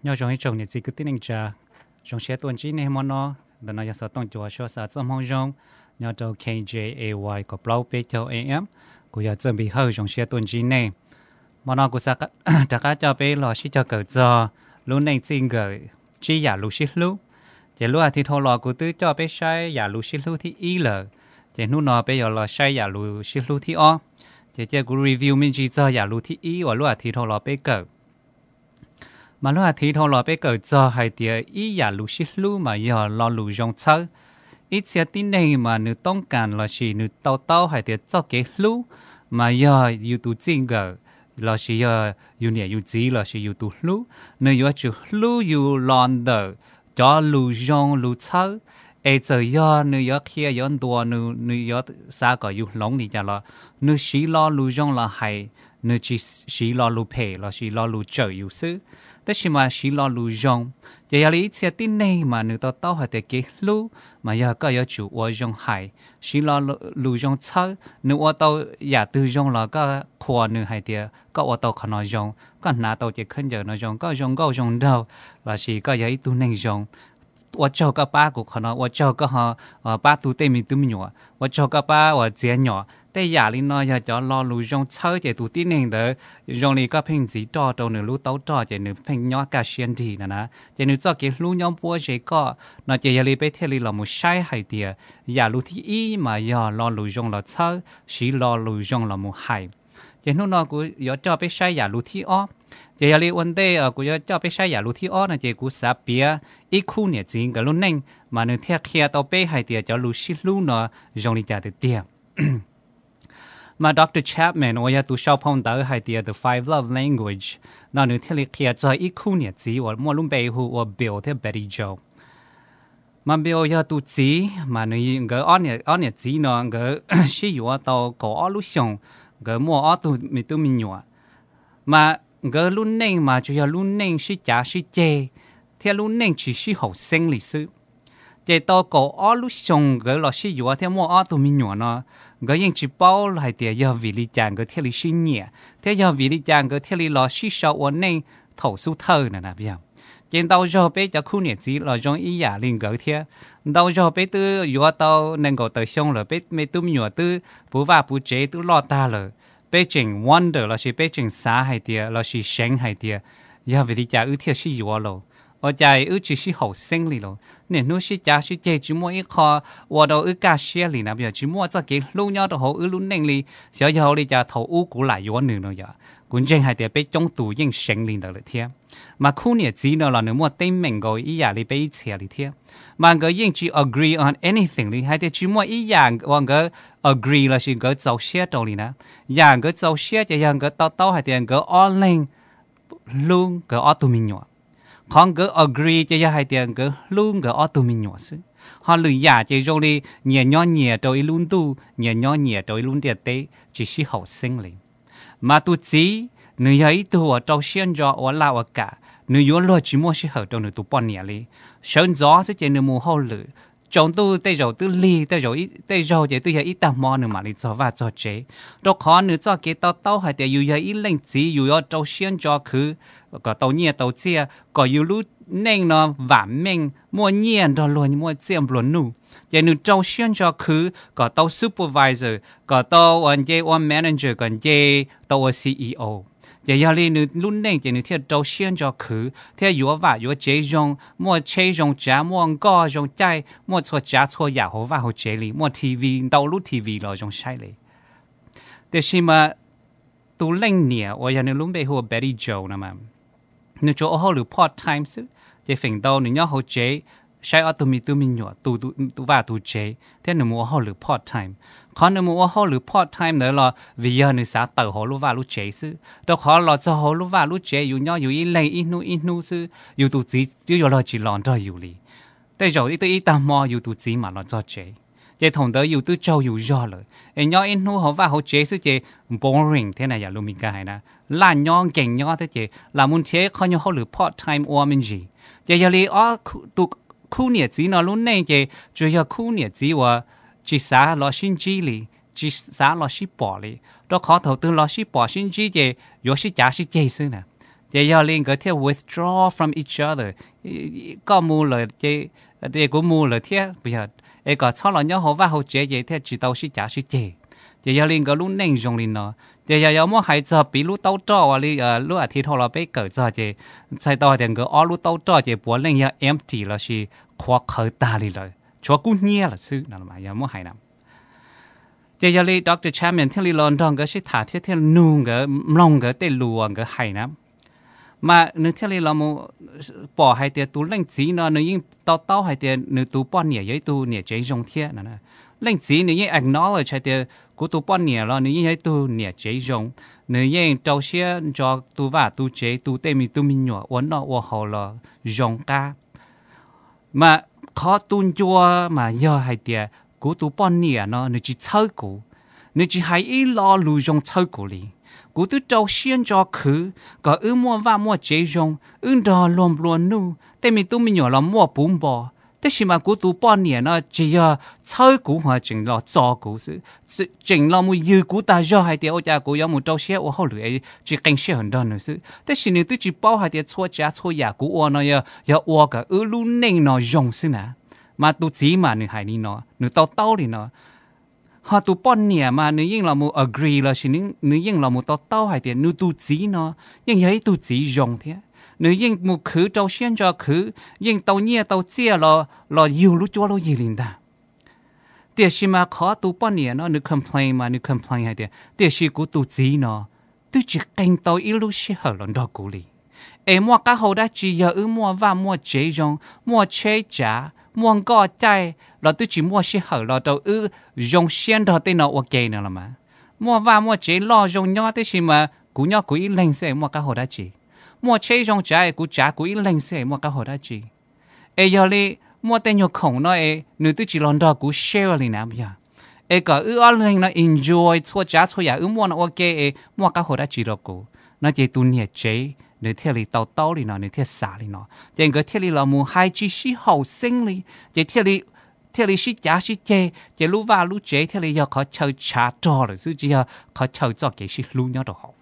Nyob zoo ib tsoom niam txiv kwv tij neej tsa, zoo siab tuaj ntsib nej hmo no. Ntawm no yog xov tooj cua suab xav txoj hmoo zoo nyob rau K J A Y kaum plaub peb caug A M. Kuv yog Txawj Npis Hawj, zoo siab tuaj ntsib nej. Hmo no kuv xav rov qab coj peb los sib cog kawm txog lub neej txij nkawm tsib yam lus sib hlub. Ces lub as thiv dhau los kuv twb coj peb saib yam lus sib hlub thib ib lawm, ces hnub no peb yuav los saib yam lus sib hlub thib ob. Ces cia kuv review me ntsis txog yam lus thib ib uas lub as thiv dhau los peb kawm. Mas lub as thiv dhau los peb kawm txog hais tias ib yam lus sib hlub mas yog lo lus zoo txhawb. Ib txhia tib neeg mas nws toob kas lossis nws tau taub hais tias txoj kev hlub mas yog yus tus txij nkawm lossis yog yus niam yus txiv lossis yus tus hlub, nws yuav tsum hlub yus los ntawm cov lus zoo lus txhawb. Es txawm yog nws yuav qhia yuav ntuas nws, nws yuav xav kom yus hloov li cas los nws siv lo lus zoo los hais, nws tsis siv lo lus phem lossis lo lus tsawm yus xwb, tab sis mas siv lo lus zoo. Ces yog li ib txhia tib neeg mas nws tau taub hais tias kev hlub mas yog koj yuav tsum ua zoo hais, siv lo lus zoo txhawb. Nws ua tau yam twg zoo los koj qhuas nws hais tias koj ua tau qhov no zoo, koj hnav tau cev khaub ncaws no zoo, koj zoo nkauj zoo nraug, lossis koj yog ib tug neeg zoo. Ua tsaug koj pab kuv qhov no, ua tsaug koj ho pab tu tej me tub me nyuam, ua tsaug koj pab uas txiav nyom. Tej yam li no yog cov lo lus zoo txhawb ces tus tib neeg ntawd zoo li koj pheej ntxiv roj rau nws lub taub roj ces nws pheej nyob kaj siab nrig no na. Ces nws txoj kev hlub nyob npuab ze koj no. Ces yog li peb thiaj li los mus saib hais tias yam lus thib ib mas yog lo lus zoo los txhawb, siv lo lus zoo los mus hais. Ces hnub no kuv yuav coj peb saib yam lus thib ob. Ces yog li ua ntej kuv yuav coj peb saib yam lus thib ob no ces kuv xav piav ib khub niam txiv nkawd lub neej mas nws thiaj qhia tau peb hais tias cov lus sib hlub no zoo li cas tiag tiag. Mas Doctor Chapman uas yog tus sau phau ntawv hais tias The Five Love Language no nws thiaj li qhia txog ib khub niam txiv uas muaj lub npe hu ua Bill thiab Betty Jo. Mas Bill yog tus txiv mas nws, nkawd ob niam txiv no nkawd sib yuav tau kaum ob lub xyoos, nkawd muaj ob tug me tub me nyuam. Mas nkawd lub neej mas tsuas yog lub neej sib cav sib ceg thiab lub neej tsis sib haum xeeb li xwb. Ces tau kaum ob lub xyoos nkawd los sib yuav thiab muaj ob tug me nyuam no, nkawd yeej tsis paub hais tias yog vim li cas nkawd thiaj li sib nyiam thiab yog vim li cas nkawd thiaj li los sib sau ua neej thaum xub thawj na. Ces ntau zaug peb cov khub niam txiv los zoo ib yam li nkawd thiab. Ntau zaug peb twb yuav tau nees nkaum tawm xyoo lawm, peb me tub me nyuam twb puv vaj puv tsev twb loj tag lawm, peb tseem wonder lossis peb tseem xav hais tias lossis seev hais tias yog vim li cas wb thiaj sib yuav los, ua cas wb tsis sib haum xeeb li los. Niaj hnub sib cav sib ceg tsis muaj ib qho ua rau wb kaj siab li na, tsis muaj txoj kev hlub nyob rau hauv wb lub neej li. Xyov yog ua li cas thaum ub kuv lam yuav nws no yom. Kuv ntseeg hais tias peb coob tus yeej seev li ntawd lawm thiab. Mas khub niam txiv no los nws muaj teeb meem nkaus ib yam li peb ib txhia li thiab. Mas nkawd yeej tsis agree on anything li, hais tias tsis muaj ib yam uas nkawd agree lossis nkawd txaus siab rau li na. Yam nkawd txaus siab ces yog nkawd to taub hais tias nkawd ob leeg hlub nkawd ob tug me nyuam. Qhov nkawd agree ces yog hais tias nkawd hlub nkawd ob tug me nyuam xwb. Ho lwm yam ces zoo li nyias nyob nyias rau ib lub ntuj, nyias nyob nyias rau ib lub ntiaj teb tsis sib haum xeeb li. Mas tus txiv nws yog ib tug uas rau siab ntso ua laj ua kam, nws yuav luag tsis muaj sij hawm rau nws tus poj niam li. Sawv ntxov xwb ces nws mus hauj lwm, tsaus ntuj tej zaum twb lig, tej zaum tej zaug ces twb yog ib tag hmo nws mam li txog vaj txog tsev. Rau qhov nws txoj kev to taub hais tias yus yog ib leej txiv yus yuav rau siab ntso khwv kom tau nyiaj tau txiaj kom yus lub neej no vam meej muaj nyiaj nrog luag muaj txiaj nplua nuj. Ces nws rau siab ntso khwv kom tau supervisor, kom tau uas nce ua manager, kom nce tau ua C E O. Ces yog li nws lub neej ces nws thiaj rau siab ntso khwv thiab yuav vaj yuav tsev zoo, muaj tsheb zoo tsav, muaj nkoj zoo caij, muaj txhua tsav txhua yam hauv vaj hauv tsev li, muaj T V ntau lub T V los zoo saib li. Tiam sis mas tus leej niam uas yog nws lub npe hu ua Betty Jo no mas nws tsuas ua hauj lwm part time xwb, ces feem ntau nws nyob hauv tsev saib ob tug me tub me nyuam, tu vaj tu tsev thiab nws mus ua hauj lwm part time. Qhov nws mus ua hauj lwm part time ntawd los vim yog nws xav tawm hauv lub vaj lub tsev xwb, rau qhov los txog hauv lub vaj lub tsev yus nyob yus ib leeg ib hnub ib hnub xwb, yus tus txiv twb yuav luag tsis los nrog yus li. Tej zaum twb ib tag hmo yus tus txiv mam los txog tsev, ces thaum ntawd yus twb tsaug yus zog lawm es nyob ib hnub hauv vaj hauv tsev xwb ces boring thiab na, yam lus Mis Kas hais na, laj nyob nkees nyob thiab ces lam mus nrhiav ib qho nyuag hauj lwm part time ua me ntsis. Ces yog li tus khub niam txiv no lub neej ces tsuas yog khub niam txiv uas tsis xav los sib ntsib li, tsis xav los sib pom li, rau qhov thaum twg los sib pom sib ntsib ces yuav sib cav sib ceg xwb na. Ces yog li nkawd thiaj withdraw from each other. Koj mus lawm ces kuv mus lawm thiab, es kom txhob los nyob hauv vaj hauv tsev ces thiaj tsis tau sib cav sib ceg. Ces yog li nkawd lub neej zoo li no. Ces yog yuav muab hais txog piv lub taub roj uas li lub a thiv dhau los peb kawm txog ces txhais tau hais tias nkawd ob lub taub roj ces puav leej yog empty lossis qhuav qhawv tag li lawm, tshuav kub hnyiab lawm xwb no yog muab hais na. Ces yog li Doctor Chapman thiaj li los nrog nkawd sib tham thiab thiaj nug nkawd, mloog nkawd tej lus uas nkawd hais na. Mas nws thiaj li los mus pom hais tias tus leej txiv no nws yeej to taub hais tias nws tus poj niam yog ib tug niam tsev zoo thiab no. Leej txiv nws yeej acknowledge hais tias kuv tus poj niam los nws yeej yog ib tug niam tsev zoo, nws yeej rau siab ntso tu vaj tu tsev, tu tej me tub me nyuam ua noj ua haus los zoo qab. Mas qhov tu ncua mas yog hais tias kuv tus poj niam no nws tsis txhawb kuv, nws tsis hais ib lo lus zoo txhawb kuv li. Kuv twb rau siab ntso khwv kom wb muaj vaj muaj tsev zoo, wb nrog luag nplua nuj, tej me tub me nyuam los muaj puv npo, tab sis mas kuv tus poj niam no tsis yog txhawb kuv ho tseem los txo kuv xwb, tseem los mus yws kuv tas zog hais tias ua cas kuv yuav mus rau siab ua hauj lwm es tsis qee sij hawm nrog nws xwb. Tab sis nws twb tsis paub hais tias txhua tsav txhua yam kuv ua no yog ua kom wb lub neej no zoo xwb na. Mas tus txiv mas nws hais li no, nws to taub li no. Ho tus poj niam mas nws yeej los mus agree lossis nws yeej los mus to taub hais tias nws tus txiv no yeej yog ib tug txiv zoo thiab, nws yeej mus khwv rau siab ntso khwv, yeej tau nyiaj tau txiaj los yug lub cuab lub yig li ntag. Tiam sis mas qhov tus poj niam no nws complain mas nws complain hais tias tiam sis kuv tus txiv no twb tsis qee tau ib lub sij hawm los nrog kuv li. Es muaj qab hau dab tsi yog wb muaj vaj muaj tsev zoo, muaj tsheb tsav, muaj nkoj caij los twb tsis muaj sij hawm los rau wb zoo siab nrog tej no ua ke no los mas. Muaj vaj muaj tsev loj zoo nyob tab sis mas kuv nyob kuv ib leeg xwb es muaj qab hau dab tsi? Muaj tsheb zoo tsav es kuv tsav kuv ib leeg xwb es muaj qab hau dab tsi? Es yog li muaj tej nyuag khoom no es nws twb tsis los nrog kuv share li na yog. Es kom wb ob leeg no enjoy txhua tsav txhua yam wb muaj no ua ke es muaj qab hau dab tsi rau kuv no ces tus niam tsev nws thiaj li to taub li no, nws thiaj xav li no. Ces nkawd thiaj li los mus hais tsis sib haum xeeb li, ces thiaj li sib cav sib ceg, ces lub vaj lub tsev thiaj li yog qhov chaw tshav rog lawm xwb, tsis yog qhov chaw txoj kev sib hlub nyob rau hauv.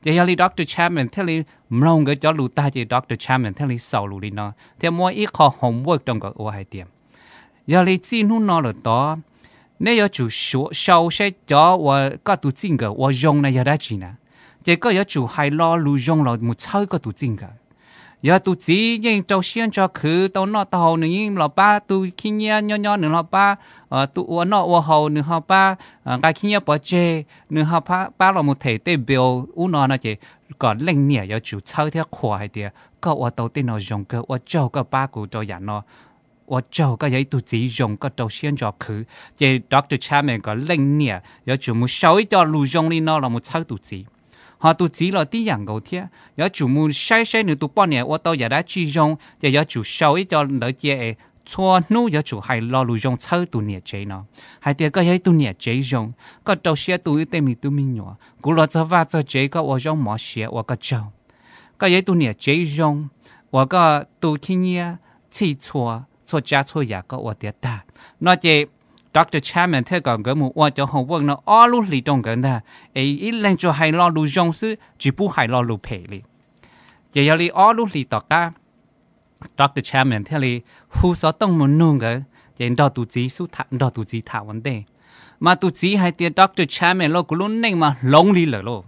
Ces yog li Doctor Chapman thiaj li mloog nkawd cov lus tag ces Doctor Chapman thiaj li xaus lus li no thiab muab ib qho homework rau nkawd ua hais tias, yog li txij hnub no lawm tod, neb yuav tsum sau seb cov uas koj tus txij nkawm ua zoo na yog dab tsi na, ces koj yuav tsum hais lo lus zoo los mus txhawb koj tus txij nkawm. Yog tus txiv yeej rau siab ntso khwv tau noj tau haus, nws yeej los pab tu khib nyiab nyob nyob, nws los pab ua noj ua haus, nws ho pab nqa khib nyiab pov tseg, nws ho pab los mus them tej bill ub no no ces kom leej niam yuav tsum txhawb thiab qhuas hais tias koj ua tau tej no zoo kawg, ua tsaug koj pab kuv rau yam no, ua tsaug koj yog ib tug txiv zoo, koj rau siab ntso khwv. Ces Doctor Chapman kom leej niam yuav tsum mus sau ib co lus zoo li no los mus txhawb tus txiv. Ho tus txiv los tib yam nkaus thiab, yuav tsum mus saib saib nws tus poj niam ua tau yam dab tsi zoo ces yuav tsum sau ib co ntawd cia es txhua hnub yuav tsum hais lo lus zoo txhawb tus niam tsev no, hais tias koj yog ib tug niam tsev zoo, koj rau siab tu wb tej me tub me nyuam, kuv los txog vaj txog tsev koj ua zaub mov siav ua koj tsaug. Koj yog ib tug niam tsev zoo uas koj tu khib nyiab txhij txhua, txhua tsav txhua yam koj ua tiav tag no ces Doctor Chapman thiaj kom nkawd mus ua cov homework no ob lub hlis rau nkawd ntag, es ib leeg tsuas hais lo lus zoo xwb, tsis pub hais lo lus phem li. Ces yog li ob lub hlis tom qab, Doctor Chapman thiaj li hu xov tooj mus nug nkawd, ces nrog tus txiv xub tham, nrog tus txiv tham ua ntej. Mas tus txiv hais tias, Doctor Chapman lauj, kuv lub neej mas hloov li lawm lauj.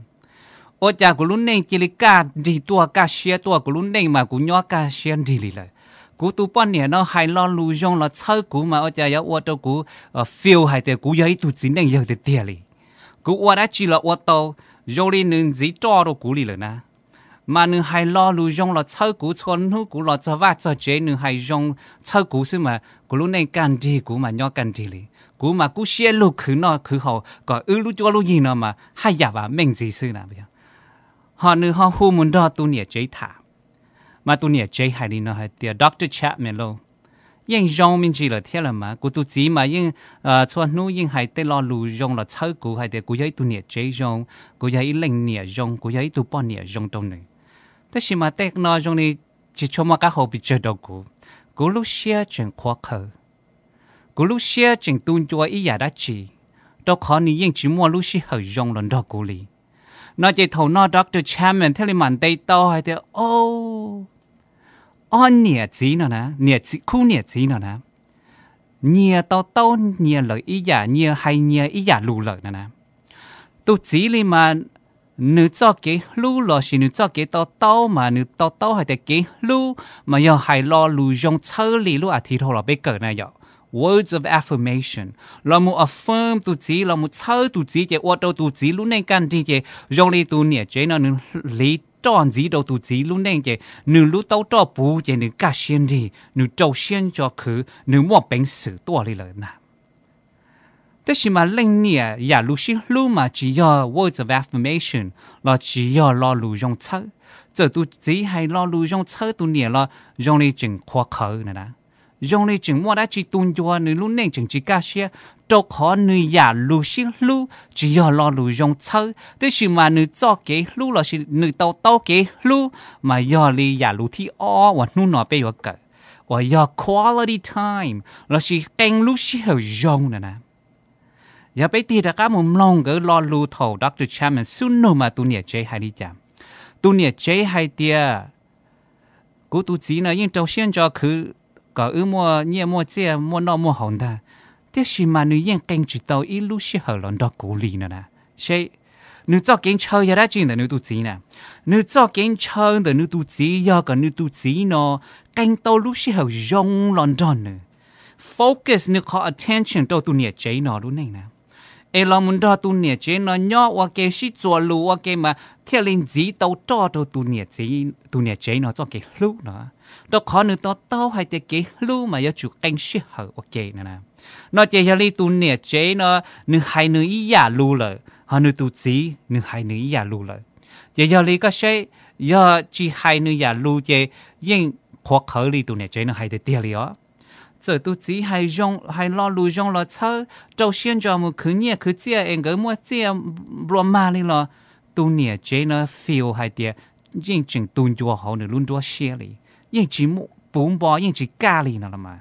Ua cas kuv lub neej cia li kaj nrig tuaj kaj siab tuaj, kuv lub neej mas kuv nyob kaj siab nrig li lawm. Kuv tus poj niam no hais lo lus zoo los txhawb kuv mas ua cas yuav ua rau kuv feel hais tias kuv yog ib tug txiv neej yawg tiag tiag li. Kuv ua dab tsi los ua tau, zoo li nws ntxiv roj rau kuv li lawm na. Mas nws hais lo lus zoo los txhawb kuv, txhua hnub kuv los txog vaj txog tsev nws hais zoo txhawb kuv xwb mas kuv lub neej kaj nrig, kuv mas nyob kaj nrig li. Kuv mas kub siab lug khwv noj khwv haus kom wb lub cuab lub yig no mas haj yam vam meej ntxiv xwb na. Ho nws ho hu mus nrog tus niam tsev tham. Mas tus niam tsev hais li no hais tias, Doctor Chapman lauj, yeej zoo me ntsis lawm thiab lawm mas, kuv tus txiv mas yeej txhua hnub yeej hais tej lo lus zoo los txhawb kuv hais tias kuv yog ib tug niam tsev zoo, kuv yog ib leej niam zoo, kuv yog ib tug poj niam zoo rau nws. Tab sis mas tej no zoo li tsis tshua muaj qab hau pes tsawg rau kuv. Kuv lub siab tseem qhuav qhawv, kuv lub siab tseem tu ncua ib yam dab tsi, rau qhov nws yeej tsis muaj lub sij hawm zoo los nrog kuv li. No ces thaum no Doctor Chapman thiaj li mam ntes tau hais tias, o, ob niam txiv no na, khub niam txiv no na, nyias to taub nyias lawm ib yam, nyias hais nyias ib yam lus lawm no na. Tus txiv li mas nws txoj kev hlub lossis nws txoj kev to taub mas nws to taub hais tias kev hlub mas yog hais lo lus zoo txhawb li lub as thiv dhau los peb kawm na yom, words of affirmation, los mus affirm tus txiv, los mus txhawb tus txiv ces ua rau tus txiv lub neej kaj nrig ces zoo li tus niam tsev no nws hliv roj ntxiv rau tus txiv lub neej ces nws lub taub roj puv ces nws kaj siab nrig, nws rau siab ntso khwv, nws muaj peev xwm tuaj li lawm na. Tab sis mas leej niam yam lus sib hlub mas tsis yog words of affirmation los tsis yog lo lus zoo txhawb. Txawm tus txiv hais lo lus zoo txhawb tus niam los zoo li tseem qhuav qhawv na, zoo li tseem muaj dab tsi tu ncua nws lub neej tseem tsis kaj siab, rau qhov nws yam lus sib hlub tsis yog lo lus zoo txhawb, tab sis mas nws txoj kev hlub lossis nws to taub kev hlub mas yog li yam lus thib ob uas hnub no peb yuav kawm, uas yog quality time lossis qee lub sij hawm zoo na na. Yog peb tig rov qab mus mloog nkawd lo lus thaum Doctor Chapman xub nug mas tus niam tsev hais li cas? Tus niam tsev hais tias, kuv tus txiv no yeej rau siab ntso khwv kom wb muaj nyiaj muaj txiaj muaj noj muaj haus ntag, tiam sis mas nws yeej qee tsis tau ib lub sij hawm los nrog kuv li no na. Seb, nws txoj kev ntshaw yog dab tsi ntawm nws tus txiv na? Nws txoj kev ntshaw ntawm nws tus txiv yog kom nws tus txiv no qee tau lub sij hawm zoo los nrog nws, focus nws qhov attention rau tus niam tsev no lub neej na, es los mus nrog tus niam tsev no nyob ua ke sib txuas lus ua ke mas thiaj li ntxiv tau roj rau tus niam tsev no txoj kev hlub no, rau qhov nws to taub hais tias kev hlub mas yuav tsum qee sij hawm ua ke no na. No ces yog li tus niam tsev no nws hais nws ib yam lus lawm, ho nws tus txiv nws hais nws ib yam lus lawm. Ces yog li koj saib, yog tsis hais nws yam lus ces yeej qhuav qhawv li tus niam tsev no hais tiag tiag li os. Txawm tus txiv hais lo lus zoo los txhawb, rau siab ntso mus khwv nyiaj khwv txiaj es nkawd muaj txiaj nplua mag li los tus niam tsev no feel hais tias yeej tseem tu ncua hauv nws lub nruab siab li, yeej tsis puv npo yeej tsis kaj li no los mas.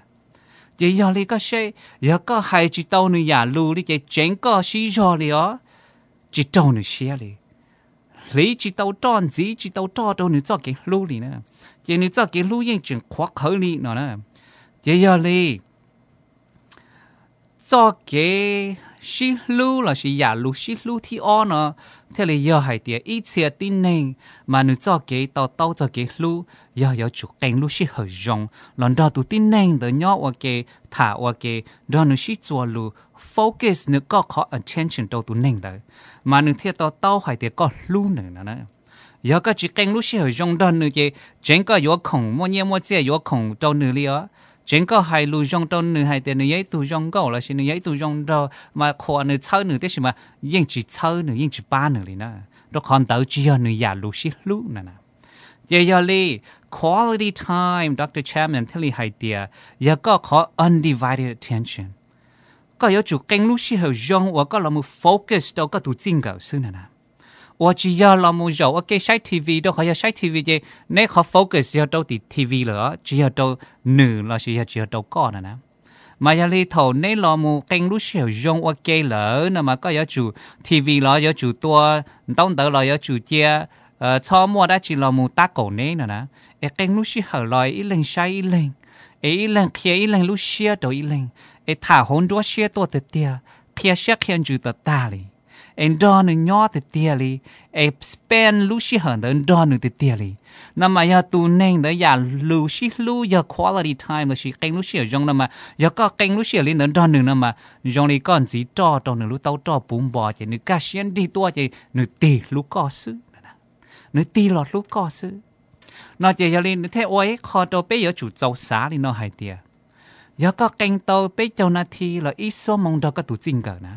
Ces yog li koj saib, yog koj hais tsis tau nws yam lus li ces tseev koj sib zog li os, tsis raug nws siab li, hliv tsis tau roj ntxiv tsis tau roj rau nws txoj kev hlub li na, ces nws txoj kev hlub yeej tseem qhuav qhawv li no na. Ces yog li txoj kev sib hlub lossis yam lus sib hlub thib ob no thiaj li yog hais tias ib txhia tib neeg mas nws txoj kev to taub txoj kev hlub yog yuav tsum qee lub sij hawm zoo los nrog tus tib neeg ntawd nyob ua ke, tham ua ke, nrog nws sib txuas lus, focus nws koj qhov attention rau tus neeg ntawd, mas nws thiaj to taub hais tias koj hlub nws no na. Yog koj tsis qee lub sij hawm zoo nrog nws ces tseev koj yuav khoom muaj nyiaj muaj txiaj yuav khoom rau nws li os. Tseev koj hais lus zoo rau nws hais tias nws yog ib tug zoo nkauj lossis nws yog ib tug zoo nraug mas qhuas nws txhawb nws, tiam sis mas yeej tsis txhawb nws yeej tsis pab nws li na, rau qhov ntawd tsis yog nws yam lus sib hlub na na. Ces yog li quality time, Doctor Chapman thiaj li hais tias yog koj qhov undivided attention. Koj yuav tsum qee lub sij hawm zoo uas koj los mus focus rau koj tus txij nkawm xwb na na. Uas tsis yog los mus zaum ua ke saib T V, rau qhov yog saib T V ces neb qhov focus yog rau tim T V lawm, tsis yog rau nws lossis yog tsis yog rau koj na na. Mas yog li thaum neb los mus qee lub sij hawm zoo ua ke lawm no mas koj yuav tsum, T V los yuav tsum tua, ntaub ntawv los yuav tsum cia, txhob muaj dab tsi los mus tab kaum neb no na. Es qee lub sij hawm los ib leeg saib ib leeg, es ib leeg qhia ib leeg lub siab rau ib leeg, es tham hauv nruab siab tuaj tiag tiag, qhia siab qhia ntsws tag tag li, es nrog nws nyob tiag tiag li, es spend lub sij hawm ntawd nrog nws tiag tiag li, no mas yog tus neeg ntawd yam lus sib hlub yog quality time lossis qee lub sij hawm zoo no mas yog koj qee lub sij hawm li ntawd nrog nws no mas zoo li koj ntxiv roj rau nws lub taub roj puv npo ces nws kaj siab nrig tuaj ces nws tig hlub koj xwb, nws tig los hlub koj xwb. No ces yog li nws thiaj ua ib qho rau peb yuav tsum txaus xav li no hais tias, yog koj qee tau peb caug nas this los ib xuab moos nrog koj tus txij nkawm na,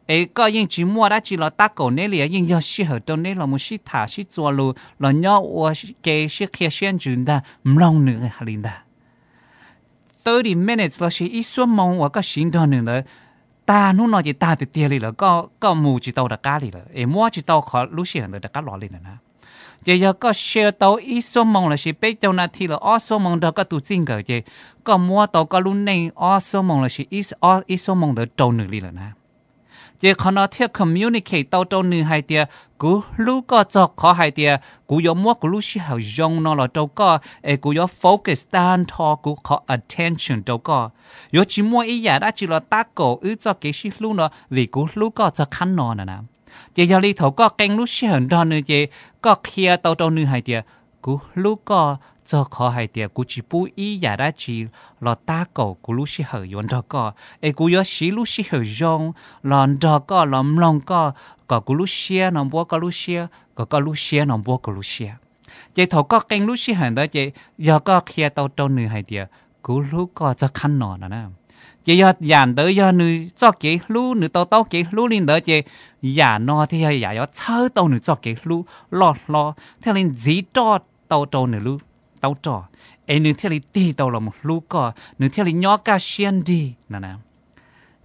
es koj yeej tsis muaj dab tsi los tab kaum neb li, yeej yog sij hawm rau neb los mus sib tham sib txuas lus los nyob ua ke sib qhia siab ntsws ntag, mloog nws hais li ntag. Thirty minutes lossis ib xuab moos uas koj siv nrog nws ntawd, tag hnub no ces tag tiag tiag li lawm, koj mus tsis tau rov qab li lawm, es muab tsis tau qhov lub sij hawm ntawd rov qab los li lawm na. Ces yog koj share tau ib xuab moos lossis peb caug nas this los ob xuab moos nrog koj tus txij nkawm ces koj muab tau koj lub neej ob xuab moos lossis ib xuab moos ntawd rau nws li lawm na. Ces qhov no thiaj communicate tau rau nws hais tias kuv hlub koj txog qhov hais tias kuv yuav muab kuv lub sij hawm zoo no los rau koj es kuv yuav focus tag nrho kuv qhov attention rau koj. Yuav tsis muaj ib yam dab tsi los tab kaum wb txoj kev sib hlub no vim kuv hlub koj txog qhov no na na. Ces yog li thaum koj qee lub sij hawm nrog nws ces koj qhia tau rau nws hais tias kuv hlub koj txog qhov hais tias kuv tsis pub ib yam dab tsi los tab kaum kuv lub sij hawm yuav nrog koj, es kuv yuav siv lub sij hawm zoo los nrog koj los mloog koj, kom kuv lub siab no npuab koj lub siab, kom koj lub siab no npuab kuv lub siab. Ces thaum koj qee lub sij hawm ntawd ces yog koj qhia tau rau nws hais tias kuv hlub koj txog qhov no no na. Ces yog yam ntawd yog nws txoj kev hlub, nws tau taub kev hlub li ntawd ces yam no thiaj yog yam yuav txhawb tau nws txoj kev hlub loj hlob thiaj li ntxiv roj tau rau nws lub taub roj, es nws thiaj li tig tau los mus hlub koj, nws thiaj li nyob kaj siab nrig no na.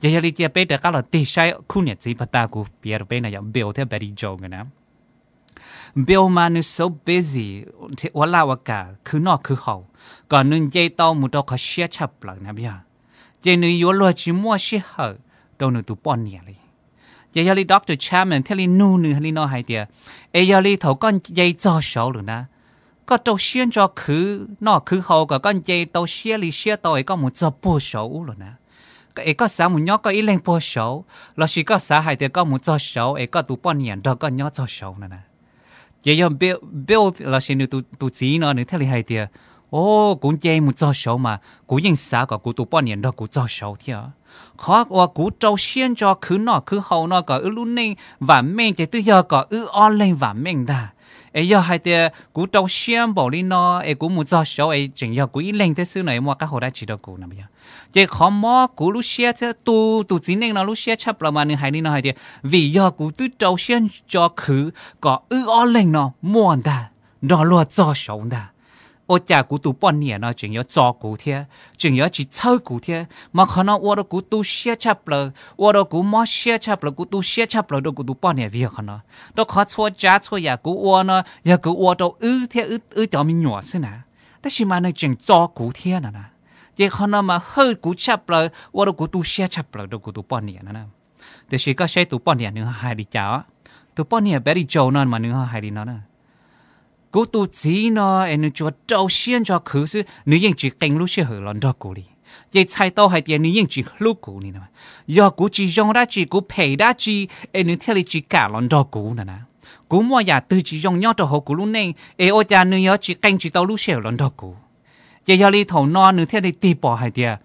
Ces yog li cia peb rov qab los tig saib khub niam txiv pag tas kuv piav rau peb no yog Bill thiab Betty Joe nkawd na. Bill mas nws so busy ua laj ua kam khwv noj khwv haus kom nws nce tau mus rau qhov siab tshaj plaws na yog, ces nws yuav luag tsis muaj sij hawm rau nws tus poj niam li. Ces yog li Doctor Chapman thiaj li nug nws li no hais tias, es yog li thaum koj nce txog saud lawm na, koj rau siab ntso khwv noj khwv haus kom koj nce tau siab li siab tau es koj mus txog puag saud ub lawm na, es koj xav mus nyob koj ib leeg puag saud lossis koj xav hais tias koj mus txog saud es koj tus poj niam nrog koj nyob txog saud no na? Ces yog Bill lossis nws tus txiv no nws thiaj li hais tias, o, kuv nce mus txog saud mas kuv yeej xav kom kuv tus poj niam nrog kuv txog saud thiab. Qhov uas kuv rau siab ntso khwv noj khwv haus no kom wb lub neej vam meej ces twb yog kom wb ob leeg vam meej ntag. Es yog hais tias kuv rau siab npaum li no es kuv mus txog saud es tseem yog kuv ib leeg thiab xwb no es muaj qab hau dab tsi rau kuv no yog? Ces qhov mob kuv lub siab thiab tu tus txiv neej no lub siab tshaj plaws mas nws hais li no hais tias, vim yog kuv twb rau siab ntso khwv kom wb ob leeg no muaj ntag, nrog luag txog saud ntag, ua cas kuv tus poj niam no tseem yuav txo kuv thiab tseem yuav tsis txhawb kuv thiab, mas qhov no ua rau kuv tu siab tshaj plaws, ua rau kuv mob siab tshaj plaws, kuv tu siab tshaj plaws rau kuv tus poj niam vim yog qhov no. Rau qhov txhua tsav txhua yam kuv ua no yog kuv ua rau wb thiab wb cov me nyuam xwb na, tab sis mas nws tseem txo kuv thiab no na. Ces qhov no mas hwj kuv tshaj plaws, ua rau kuv tu siab tshaj plaws rau kuv tus poj niam no na. Tiam sis koj saib tus poj niam nws ho hais li cas os? Tus poj niam Betty Joe no mas nws ho hais li no na, kuv tus txiv no es nws tsuas rau siab ntso khwv xwb, nws yeej tsis qee lub sij hawm los nrog kuv li, ces txhais tau hais tias nws yeej tsis hlub kuv li no. Yog kuv tsis zoo dab tsi, kuv phem dab tsi es nws thiaj li tsis kam los nrog kuv no na? Kuv muaj yam twg tsis zoo nyob rau hauv kuv lub neej es ua cas nws yuav tsis qee tsis tau lub sij hawm los nrog kuv? Ces yog li thaum no nws thiaj li tig pom hais tias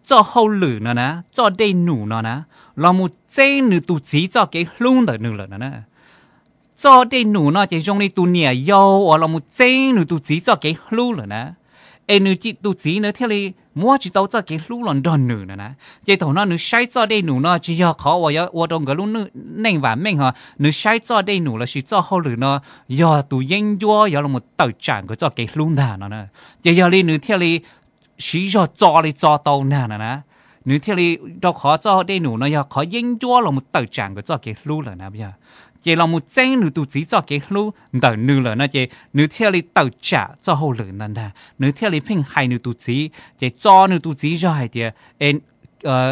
txoj hauj lwm no na, txoj dej num no na, los mus txeeb nws tus txiv txoj kev hlub ntawm nws lawm no na. Txoj dej num no ces zoo li tus niam yau uas los mus txeeb nws tus txiv txoj kev hlub lawm na, es nws tus txiv na thiaj li muab tsis tau txoj kev hlub los nrog nws no na. Ces thaum no nws saib txoj dej num no tsis yog qhov uas yuav ua rau nkawd lub neej vam meej ho, nws saib txoj dej num lossis txoj hauj lwm no yog tus yeeb ncuab yuav los tawm tsam nkawd txoj kev hlub ntag no na. Ces yog li nws thiaj li siv zog txo li txo tau ntag no na. Nws thiaj li, rau qhov txoj dej num no yog qhov yeeb ncuab los mus tawm tsam nkawd txoj kev hlub lawm na yog. Ces los mus txeeb nws tus txiv txoj kev hlub ntawm nws lawm no ces nws thiaj li tawm tsam txoj hauj lwm ntag ntag, nws thiaj li pheej hais nws tus txiv, ces txo nws tus txiv zog hais tias, e,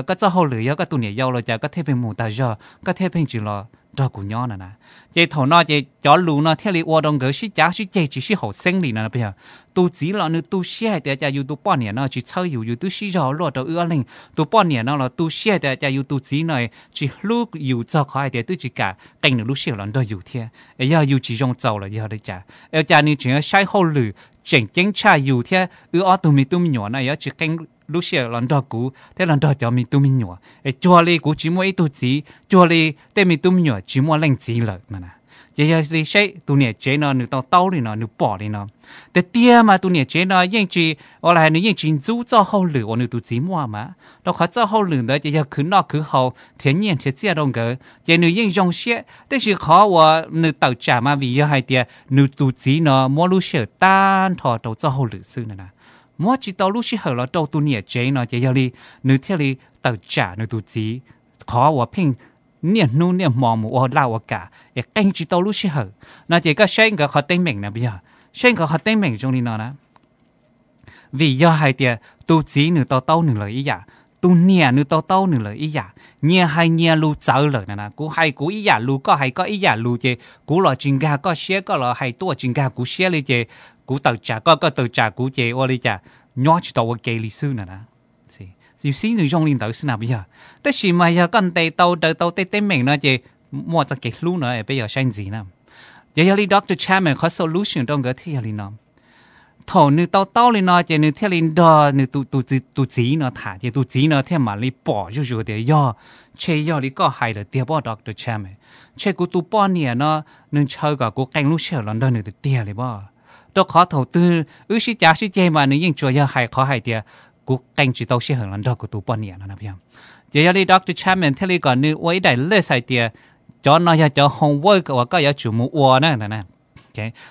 koj txoj hauj lwm yog koj tus niam yau los cas koj thiaj pheej mus tag zog, koj thiaj pheej tsis los nrog kuv nyob no na. Ces thaum no ces cov lus no thiaj li ua rau nkawd sib cav sib ceg tsis sib haum xeeb li no. Yog tus txiv los nws tu siab hais tias cas yus tus poj niam no tsis txhawb yus, yus twb sib zog luaj rau wb ob leeg. Tus poj niam no los tu siab hais tias cas yus tus txiv no tsis hlub yus txog qhov hais tias twb tsis kam qee nws lub sij hawm los nrog yus thiab. Es yog yus tsis zoo txaus los yog li cas es cas nws tseem yuav saib hauj lwm tseem ceeb tshaj yus thiab wb ob tug me tub me nyuam no yuav tsis qee lub sij hawm los nrog kuv thiab los nrog cov me tub me nyuam, es cuag li kuv tsis muaj ib tug txiv, cuag li tej me tub me nyuam tsis muaj leej txiv lawm no na. Ces yog li saib tus niam tsev no nws tau taub li no, nws pom li no. Tiag tiag mas tus niam tsev no yeej tsis, ua li hais nws yeej tsis ntxub txoj hauj lwm uas nws tus txiv muaj mas, rau qhov txoj hauj lwm ntawd ces yog khwv noj khwv haus nrhiav nyiaj nrhiav txiaj rau nkawd ces nws yeej zoo siab. Tiam sis qhov uas nws tawm tsam mas vim yog hais tias nws tus txiv no muab lub sij hawm tag nrho rau txoj hauj lwm xwb no na. Muab tsis tau lub sij hawm los rau tus niam tsev no ces yog li nws thiaj li tawm tsam nws tus txiv qhov uas pheej niaj hnub niaj hmo mus ua laj ua kam es qee tsis tau lub sij hawm no. Ces koj saib nkawd qhov teeb meem no yog, saib nkawd qhov teeb meem zoo li no na. Vim yog hais tias tus txiv nws tau taub nws lawm ib yam, tus niam nws to taub nws lawm ib yam, nyias hais nyias lus txawv lawm na. Kuv hais kuv ib yam lus, koj hais koj ib yam lus, ces kuv los tsis nkag koj siab, koj los hais tuaj tsis nkag kuv siab li, ces kuv tawm tsam koj, koj tawm tsam kuv, ces ua li cas nyob tsis tau ua ke li xwb na. Yus xib nws zoo li ntawd xwb na yog. Tab sis mas yog koj ntes tau daws tau tej teeb meem no ces muaj txoj kev hlub no peb yuav saib ntxiv na. Ces yog li Doctor Chapman qhov solution rau nkawd thiaj yog li no. Thaum nws to taub li no ces nws thiaj li nrog nws tus txiv no tham, ces tus txiv no thiaj mam li pom zuj zus tias yog, ntshe yog li koj hais lawm tiag pob Doctor Chapman. Ntshe kuv tus poj niam no nws ntshaw kom kuv qee lub sij hawm los nrog nws tiag tiag li pob. Rau qhov thaum twg wb sib cav sib ceg mas nws yeej tsuas yog hais qhov hais tias kuv qee tsis tau sij hawm los nrog kuv tus poj niam no. Ces yog li Doctor Chapman thiaj li kom nws ua ib daim list hais tias cov no yog cov homework uas koj yuav tsum mus ua na.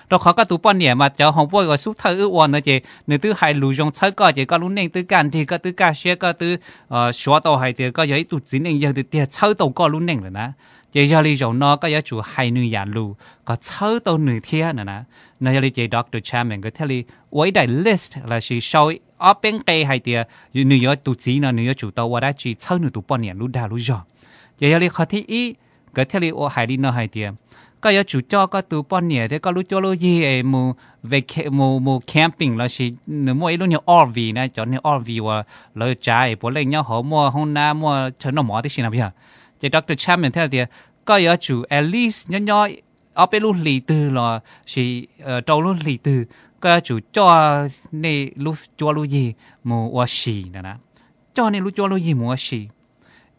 Rau qhov koj tus poj niam mas cov homework uas xub thawj wb ua ntawd ces nws twb hais lus zoo txhawb koj, ces koj lub neej twb kaj nrig, koj twb kaj siab, koj twb suav tau hais tias koj yog ib tug txiv neej yawg tiag tiag txhawb tau koj lub neej lawm na. Ces yog li zaum no koj yuav tsum hais nws yam lus kom txhawb tau nws thiab na. No yog li ces Doctor Chapman nkawd thiaj li ua ib daim list lossis sau ob peb nqe hais tias nws yuav, tus txiv no nws yuav tsum tau ua dab tsi txhawb nws tus poj niam lub dag lub zog. Ces yog li qhov thib ib, nkawd thiaj li ua hais li no hais tias koj yuav tsum coj koj tus poj niam thiab koj lub cuab lub yig es mus, mus camping lossis nws muaj ib lub niag R V na, cov niag R V uas lawv tsav es puav leej nyob hauv muaj hoob nab muaj chaw noj mov tib si no yog. Ces Doctor Chapman thiaj tias koj yuav tsum at least nyob nyob ob peb lub hlis twg lossis rau lub hlis twg, koj yuav tsum coj nej lub cuab lub yig mus ua si na. Coj nej lub cuab lub yig mus ua si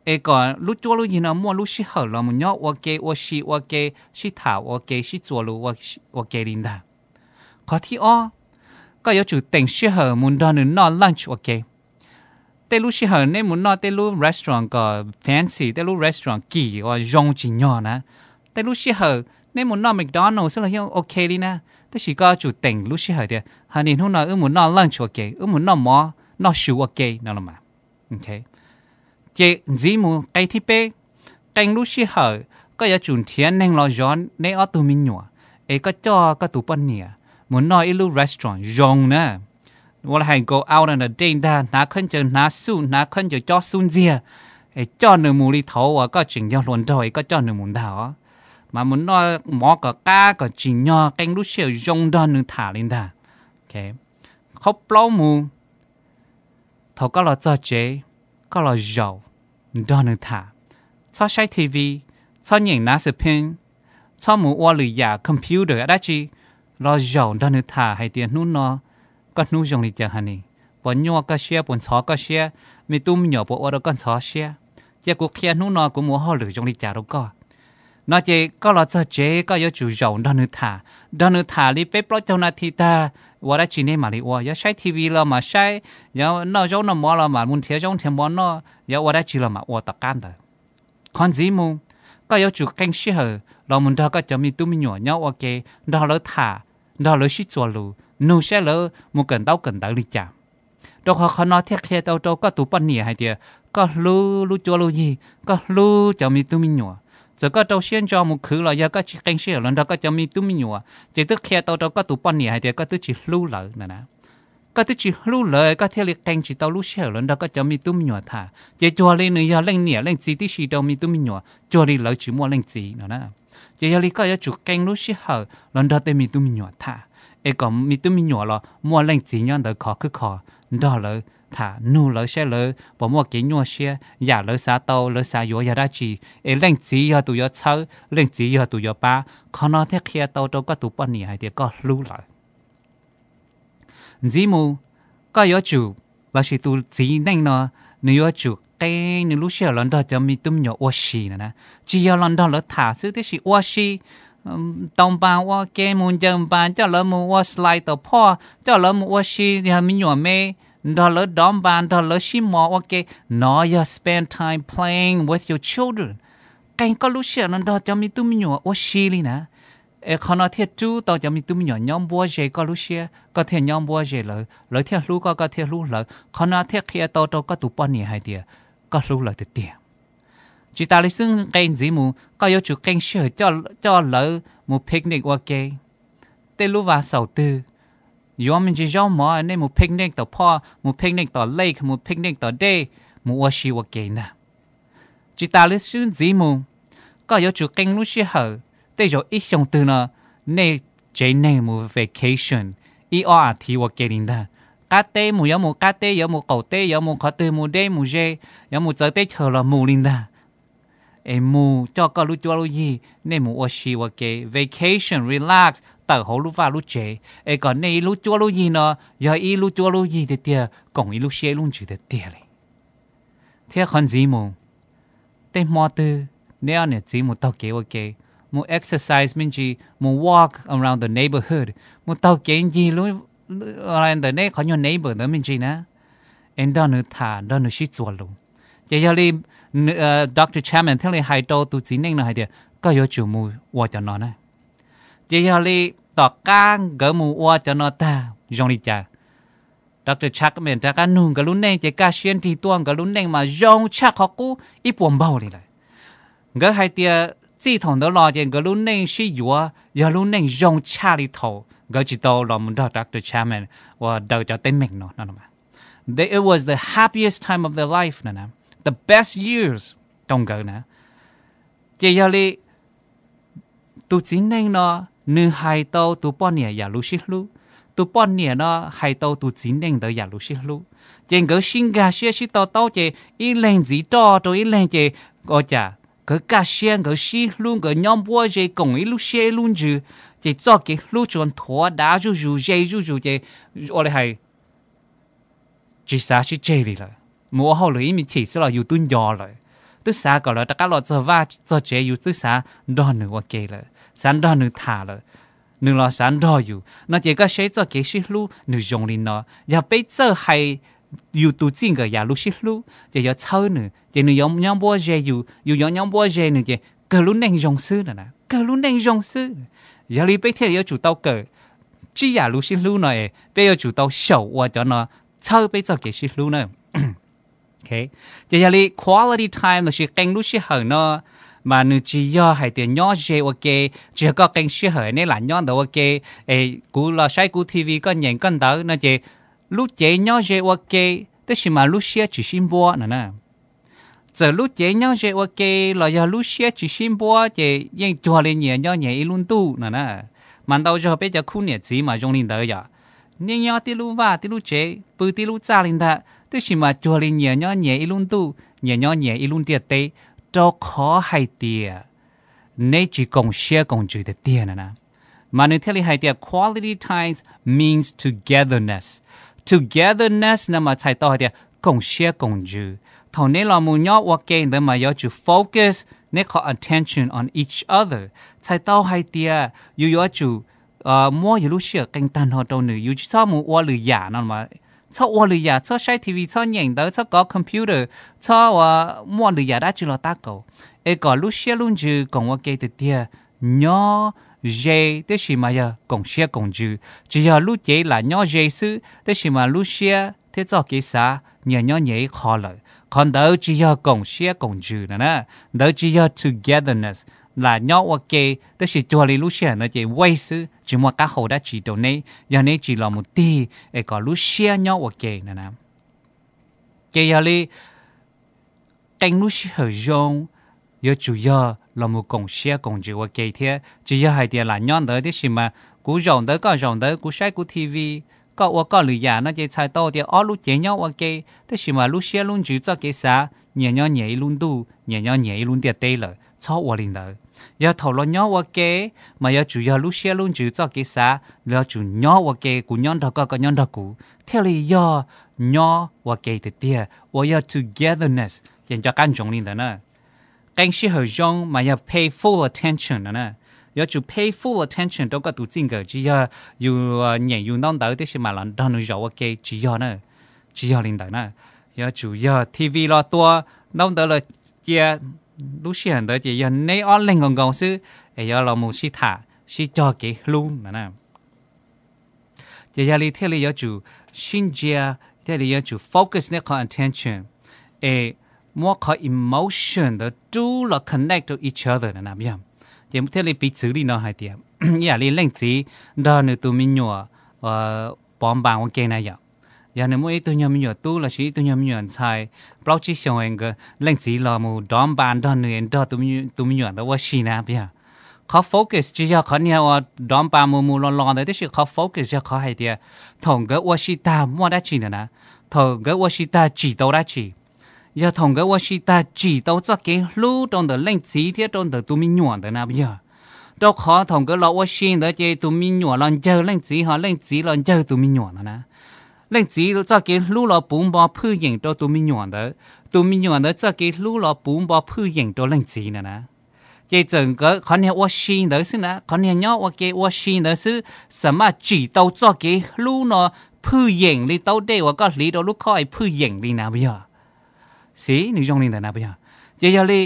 es kom lub cuab lub yig no muaj lub sij hawm los mus nyob ua ke ua si ua ke, sib tham ua ke, sib txuas lus ua ke li ntag. Qhov thib ob, koj yuav tsum teem sij hawm mus nrog nws noj lunch ua ke. Tej lub sij hawm neb mus noj tej lub restaurant kom fancy, tej lub restaurant kim uas zoo tsim nyog na, tej lub sij hawm neb mus noj McDonald xwb los yeej ok li na. Tab sis koj yuav tsum teem lub sij hawm tias honey, hnub no wb mus noj lunch ua ke, wb mus noj mov noj su ua ke no los mas. Ces ntxiv mus qe thib peb, qee lub sij hawm koj yuav tsum nrhiav neeg los zov neb ob tug me nyuam, es koj coj koj tus poj niam mus noj ib lub restaurant zoo na. Ua li hais go out on a date ntag, hnav khaub ncaws, hnav suit, hnav khaub ncaws cob xub ntxiag, es coj nws mus li thaum uas koj tseem yog hluas nraug es koj coj nws mus ntag os. Mas mus noj mov kom qab kom tsim nyog, qee lub sij hawm zoo nrog nws tham li ntag. Qhov plaub mus, thaum koj los txog tsev, koj los zaum nrog nws tham. Txhob saib T V, txhob nyeem nav xwm pheej, txhob mus ua lwm yam computer dab tsi, los zaum nrog nws tham hais tias hnub no koj hnub zoo li cas honey, puas nyuaj koj siab, puas ntxhov koj siab, me tub me nyuam puas ua rau koj ntxhov siab, cia kuv qhia hnub no kuv mus ua hauj lwm zoo li cas rau koj. No ces koj los txog tsev koj yuav tsum zaum nrog nws tham, nrog nws tham li peb plaub caug nas this tag, ua dab tsi neb mam li ua, yuav saib T V los mam saib, yuav noj zaub noj mov los mam mus nrhiav zaub nrhiav mov noj, yuav ua dab tsi los mam ua tom qab ntawd. Qhov ntxiv mus, koj yuav tsum qee sij hawm los mus nrog koj cov me tub me nyuam nyob ua ke, nrog lawv tham, nrog lawv sib txuas lus, nug saib lawv mus kawm ntaub kawm ntawv li cas. Rau qhov qhov no thiaj qhia tau rau koj tus poj niam hais tias koj hlub lub cuab lub yig, koj hlub cov me tub me nyuam. Txawm koj rau siab ntso mus khwv los yog koj tsis qee sij hawm los nrog koj cov me tub me nyuam, ces twb qhia tau rau koj tus poj niam hais tias koj twb tsis hlub lawv na. Koj twb tsis hlub lawv koj thiaj li qee tsis tau lub sij hawm los nrog koj cov me tub me nyuam tham, ces cuag li nws yog leej niam leej txiv tib si rau me tub me nyuam, cuag li lawv tsis muaj leej txiv no na. Ces yog li koj yuav tsum qee lub sij hawm los nrog tej me tub me nyuam tham, es kom me tub me nyuam los muaj leej txiv nyob ntawd khov khwb kho, nrog lawv tham, nug lawv saib lawv puas muaj kev nyuaj siab, yam lawv xav tau lawv xav yuav yog dab tsi, es leej txiv yog tus yuav txhawb, leej txiv yog tus yuav pab. Qhov no thiaj qhia tau rau koj tus poj niam hais tias koj hlub lawv. Ntxiv mus, koj yuav tsum, lossis tus txiv neej no, nws yuav tsum qee nws lub sij hawm los nrog cov me tub me nyuam ua si na. Tsis yog los nrog lawv tham xwb, tiam sis ua si, tau npas ua ke, mus ncaws npas, coj lawv mus ua slide tom phoj, coj lawv mus ua si, yog me nyuam me, nrog lawv dov npas, nrog lawv sib mos ua ke. No yog spend time playing with your children. Qee koj lub sij hawm no nrog cov me tub me nyuam ua si li na. Es qhov no thiaj rub tau cov me tub me nyuam nyob npuab ze koj lub siab, koj thiaj nyob npuab ze lawv, lawv thiaj hlub koj, koj thiaj hlub lawv. Qhov no thiaj qhia tau rau koj tus poj niam hais tias koj hlub lawv tiag tiag. Tsis tas li xwb, nqe ntxiv mus koj yuav tsum qee sij hawm coj lawv mus picnic ua ke. Tej lub vas xaum twg yuav me ntsis zaub mov, nej mus picnic tom phoj, mus picnic tom lake, mus picnic tom dej, mus ua si ua ke ntag. Tsis tas li xwb ntxiv mus, koj yuav tsum qee lub sij hawm, tej zaum ib xyoo twg no nej tsev neeg mus vacation ib ob as thiv ua ke li ntag. Qab teb mus yuav mus qab teb, yuav mus qaum teb, yuav mus qhov twg mus deb mus ze, yuav mus txawv teb chaws los mus li ntag. Es mus coj koj lub cuab lub yig, nej mus ua si ua ke, vacation, relax, tawm hauv lub vaj lub tsev, es kom nej ib lub cuab lub yig no yog ib lub cuab lub yig tiag tiag, koom ib lub siab ib lub ntsws tiag tiag li. Thiab qhov ntxiv mus, tej hmo twg neb ob niam txiv mus taug kev ua ke, mus exercise me ntsis, mus walk around the neighborhood, mus taug kev ncig lub, ntawm neb qhov nyuag neighbor ntawd me ntsis na, es nrog nws tham, nrog nws sib txuas lus. Ces yog li Doctor Chapman thiaj li hais rau tus txiv neej no hais tias koj yuav tsum mus ua cov no na. Ces yog li tom qab nkawd mus ua cov no tag zoo li cas, Doctor Chapman rov qab nug nkawd lub neej ces kaj siab nrig tuaj, nkawd lub neej mas zoo tshaj qhov qub ib puas npaug li lawm. Nkawd hais tias txij thaum ntawd los ces nkawd lub neej sib yuav yog lub neej zoo tshaj li thaum nkawd tsis tau los mus nrog Doctor Chapman uas daws cov teeb meem no. It was the happiest time of their life, the best years rau nkawd na. Ces yog li tus txiv neej no, nws hais tau tus poj niam yam lus sib hlub, tus poj niam no hais tau tus txiv neej ntawd yam lus sib hlub, ces nkawd sib nkag siab sib to taub ces ib leeg ntxiv roj rau ib leeg ces ua cas nkawd kaj siab, nkawd sib hlub, nkawd nyob npuab ze koom ib lub siab ib lub ntsws, ces txoj kev hlub tsuas nthuav dav zuj zus ze zuj zus ces ua li hais tsis xav sib tseg li lawm. Mus ua hauj lwm ib me chim xwb los yus twb nco lawm, twb xav kom lawv rov qab los txog vaj txog tsev, yus twb xav nrog nws ua ke lawm, xav nrog nws tham lawm, nws los xav nrog yus no. Ces koj saib txoj kev sib hlub nws zoo li no. Yog peb txawj hais yus tus txij nkawm yam lus sib hlub ces yuav txhawb nws, ces nws yuav nyob npuab ze yus, yus yuav nyob npuab ze nws, ces kawg lub neej zoo xwb, kawg lub neej zoo xwb. Yog li peb thiaj yuav tsum tau kawm tsib yam lus sib hlub no es peb yuav tsum tau xyaum ua cov no txhawb peb txoj kev sib hlub na. Ces yog li quality time lossis qee lub sij hawm no mas nws tsis yog hais tias nyob ze ua ke, tsis yog koj qee sij hawm neb lam nyob ntawd ua ke, es kuv los saib kuv T V koj nyeem koj ntawv no ces lub cev nyob ze ua ke tab sis mas lub siab tsis sib npuab no na. Txawm lub cev nyob ze ua ke los yog lub siab tsis sib npuab ces yeej cuag li nyias nyob nyias ib lub ntuj no na. Mas ntau zaug peb cov khub niam txiv mas zoo li ntawd yom, neb nyob tib lub vaj tib lub tsev pw tib lub txaj li ntag tab sis mas cuag li nyias nyob nyias ib lub ntuj, nyias nyob nyias ib lub ntiaj teb, rau qhov hais tias neb tsis koom siab koom ntsws tiag tiag no na. Mas nws thiaj li hais tias quality times means togetherness. Togetherness no mas txhais tau hais tias koom siab koom ntsws. Thaum neb los mus nyob ua ke ntawd mas yuav tsum focus neb qhov attention on each other. Txhais tau hais tias yus yuav tsum muab yus lub sij hawm qee tag nrho rau nws, yus tsis txhob mus ua lwm yam no, txhob ua lwm yam, txhob saib T V, txhob nyeem ntawv, txhob kov computer, txhob ua muaj lwm yam dab tsi los tab kaum, es kom lub siab lub ntsws koom ua ke tiag tiag, nyob ze tab sis mas yog koom siab koom ntsws, tsis yog lub cev lam nyob ze xwb tab sis mas lub siab thiab txoj kev xav nyias nyob nyias ib qho lawm. Qhov ntawd tsis yog koom siab koom ntsws no na, ntawd tsis yog togetherness. Lam nyob ua ke tab sis cuag li lub sij hawm ntawd ces waste xwb, tsis muaj qab hau dab tsi rau neb yog neb tsis los mus tig es kom lub siab nyob ua ke no na. Ces yog li qee lub sij hawm zoo yuav tsum yog los mus koom siab koom ntsws ua ke thiab, tsis yog hais tias lam nyob ntawd tab sis mas kuv zaum ntawd koj zaum ntawd, kuv saib kuv T V, koj ua koj lwm yam no ces txhais tau tias ob lub cev nyob ua ke tab sis mas lub siab lub ntsws txoj kev xav nyias nyob nyias ib lub ntuj, nyias nyob nyias ib lub ntiaj teb lawm. Txhob ua li ntawd. Yog thaum los nyob ua ke mas yuav tsum yog lub siab lub ntsws txoj kev xav yuav tsum nyob ua ke, kuv nyob nrog koj, koj nyob nrog kuv, thiaj li yog nyob ua ke tiag tiag uas yog togetherness ces nco qab ntsoov li ntawd na. Qee sij hawm zoo mas yog pay full attention no na. Yuav tsum pay full attention rau koj tus txij nkawm, tsis yog yus nyeem yus ntaub ntawv tab sis mas los nrog nws zaum ua ke, tsis yog na. Tsis yog li ntawd na. Yuav tsum yog T V los tua, ntaub ntawv los cia, lub sij hawm ntawd ces yog neb ob leeg nkaus nkaus xwb es yuav los mus sib tham sib cog kev hlub no na. Ces yog li thiaj li yuav tsum sib ntsia, thiaj li yuav tsum focus nej qhov attention es muab qhov emotion ntawd rub los connect to each other no na. Ces thiaj li piv txwv li no hais tias ib yam li leej txiv nrog nws tus me nyuam pov npas ua ke na yom, Yog nws muaj ib tug nyuag me nyuam tub lossis ib tug nyuag me nyuam ntxhais plaub tsib xyoos, nkawd leej txiv los mus dov npa nrog nws, nrog tus me nyuam ntawd ua si na, puas yog? Qhov focus tsis yog qhov niag uas dov npa mus mus los los ntawd, tab sis qhov focus yog qhov hais tias thaum nkawd ua si tag muaj dab tsi na na, thaum nkawd ua si tag tsim tau dab tsi. Yog thaum nkawd ua si tag tsim tau txoj kev hlub rau ntawm leej txiv thiab rau ntawm tus me nyuam ntawd na, puas yog? Rau qhov thaum nkawd los ua si ntawd ces tus me nyuam los ncawg leej txiv, ho leej txiv los ncawg tus me nyuam ntawd na. Leej txiv txoj kev hlub los puv npo phwj yeem rau tus me nyuam ntawd, tus me nyuam ntawd txoj kev hlub los puv npo phwj yeem rau leej txiv na na. Ces txawm nkawd qhov niag ua si ntawd xwb na, qhov niag nyob ua ke ua si ntawd xwb, xam maj tsim tau txoj kev hlub no phwj yeem li taub dej uas koj hliv rau lub khob es phwj yeem li na, puas yog? Xib, nws zoo li ntawd na, puas yog? Ces yog li,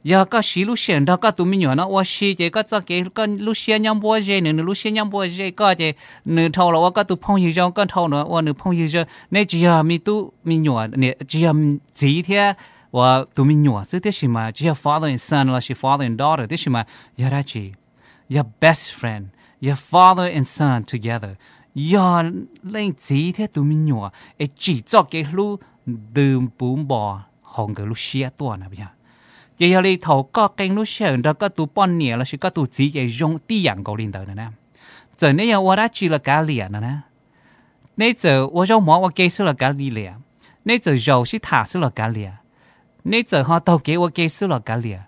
yog koj siv lub sij hawm nrog koj tus me nyuam no ua si ces koj txoj kev, koj lub siab nyob npuab ze nws, nws lub siab nyob npuab ze koj, ces nws dhau los ua koj tus phooj ywg zoo, koj dhau los ua nws phooj ywg zoo. Neb tsis yog me tub me nyuam, tsis yog txiv thiab uas tus me nyuam xwb, tiam sis mas tsis yog father and son lossis father and daughter, tiam sis mas yog dab tsi? Yog best friend, yog father and son together, yog leej txiv thiab tus me nyuam es tsim txoj kev hlub ntws puv npo hauv nkawd lub siab tuaj na, puas yog? Ces yog li thaum koj qee lub sij hawm nrog koj tus poj niam lossis koj tus txiv ces zoo tib yam nkaus li ntawd na na. Txawm neb yog ua dab tsi los kav liam no na, neb txawm ua zaub mov ua ke xwb los kav liam, neb txawm zaum sib tham xwb los kav liam, neb txawm ho taug kev ua ke xwb los kav liam,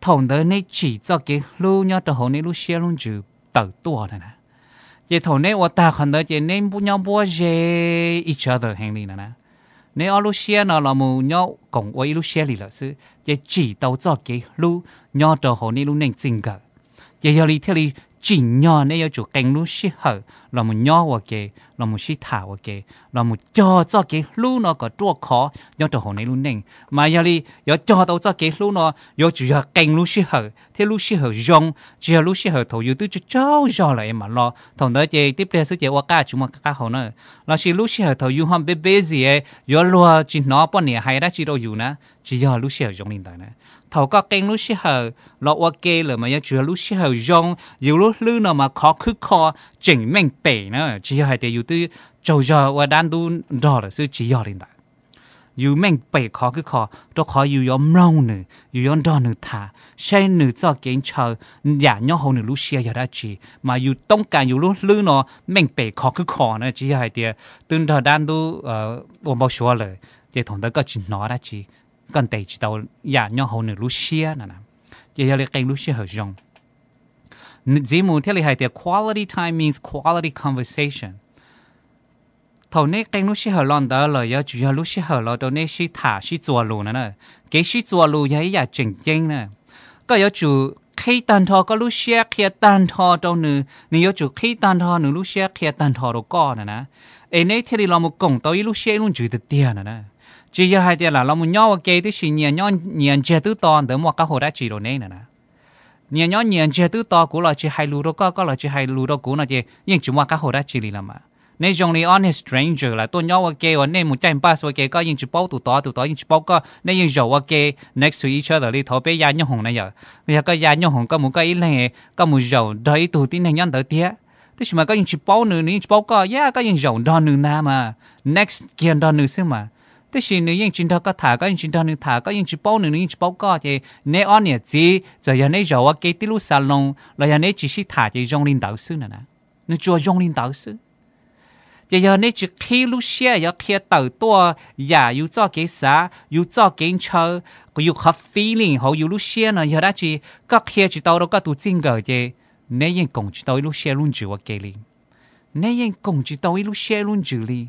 thaum ntawd neb tsim txoj kev hlub nyob rau hauv neb lub siab lub ntsws tawm tuaj na na. Ces thaum neb ua tag qhov ntawd ces neb nyob npuab ze each other heev li no na. Neb ob lub siab no los mus nyob koom ua ib lub siab li lawm xwb, ces tsim tau txoj kev hlub nyob rau hauv neb lub neej txij nkawm. Ces yog li thiaj li tsim nyog neb yuav tsum qee lub sij hawm los mus nyob ua ke, los mus sib tham ua ke, los mus cog txoj kev hlub no kom ruaj khov nyob rau hauv neb lub neej. Mas yog li yuav cog tau txoj kev hlub no yuav tsum yog qee lub sij hawm thiab lub sij hawm zoo, tsis yog lub sij hawm thaum yus twb tsaug tsaug zog lawm es mam los, thaum ntawd ces tib pliag xwb ces ua qaj tsis muaj qab hau na. Lossis lub sij hawm thaum yus ho busy busy es yuav luag tsis hnov poj niam hais dab tsi rau yus na, tsis yog lub sij hawm zoo li ntawd na. Thaum koj qee lub sij hawm los ua ke lawm mas yuav tsum yog lub sij hawm zoo, yus lub hlwb no mas khov khwb kho, tseem meej pem na, tsis yog hais tias yus twb tsaug zog ua dab ntub nrog lawm xwb, tsis yog li ntawd. Yus meej pem khov khwb kho, rau qhov yus yuav mloog nws, yus yuav nrog nws tham, saib nws txoj kev ntshaw, yam nyob hauv nws lub siab yog dab tsi, mas yus toob kas yus lub hlwb no meej pem khov khwb kho na, tsis yog hais tias twb nrog dab ntub ua npau suav lawm, ces thaum ntawd koj tsis hnov dab tsi, koj ntes tsis tau yam nyob hauv nws lub siab no na. Ces yog li qee lub sij hawm zoo. Ntxiv mus thiaj li hais tias quality time means quality conversation. Thaum neb qee lub sij hawm los ntawd lawm yuav tsum yog lub sij hawm los rau neb sib tham sib txuas lus na na. Kev sib txuas lus yog ib yam tseem ceeb na. Koj yuav tsum qhib tag nrho koj lub siab qhia tag nrho rau nws, nws yuav tsum qhib tag nrho nws lub siab qhia tag nrho rau koj na na. Es neb thiaj li los mus koom tau ib lub siab ib lub ntsws tiag tiag na na. Tsis yog hais tias lam los mus nyob ua ke tib si nyias nyob nyias ntsiag twb to ntawd muaj qab hau dab tsi rau neb na na. Nyias nyob nyias ntsiag twb to, kuv los tsis hais lus rau koj, koj los tsis hais lus rau kuv no ces yeej tsis muaj qab hau dab tsi li los mas. Neb zoo li ob niag stranger lawm tuaj nyob ua ke uas nej mus caij bus ua ke, koj yeej tsis paub tus tod, tus tod yeej tsis paub koj, nej yeej zaum ua ke next to each other li thaum peb ya nyooj hoom na yom. Yog koj ya nyooj hoom koj mus koj ib leeg, koj mus zaum nrog ib tug tib neeg nyob ntawd tiag, tab sis mas koj yeej tsis paub nws, nws yeej tsis paub koj, yam koj yeej zaum nrog nws ntag mas, next kiag nrog nws xwb mas. Tab sis nws yeej tsis nrog koj tham, koj yeej tsis nrog nws tham, koj yeej tsis paub nws, nws yeej tsis paub koj, ces neb ob niam txiv txawm yog neb zaum ua ke tib lub xas loos los yog neb tsis sib tham ces zoo li ntawd xwb na. Nws tsuas zoo li ntawd xwb. Ces yog neb tsis qhib lub siab yuav qhia tawm tuaj yam yus txoj kev xav, yus txoj kev ntshaw, yus qhov feeling hauv yus lub siab no yog dab tsi, koj qhia tsis tau rau koj tus txij nkawm ces neb yeej koom tsis tau ib lub siab lub ntsws ua ke li. Neb yeej koom tsis tau ib lub siab ib lub ntsws li.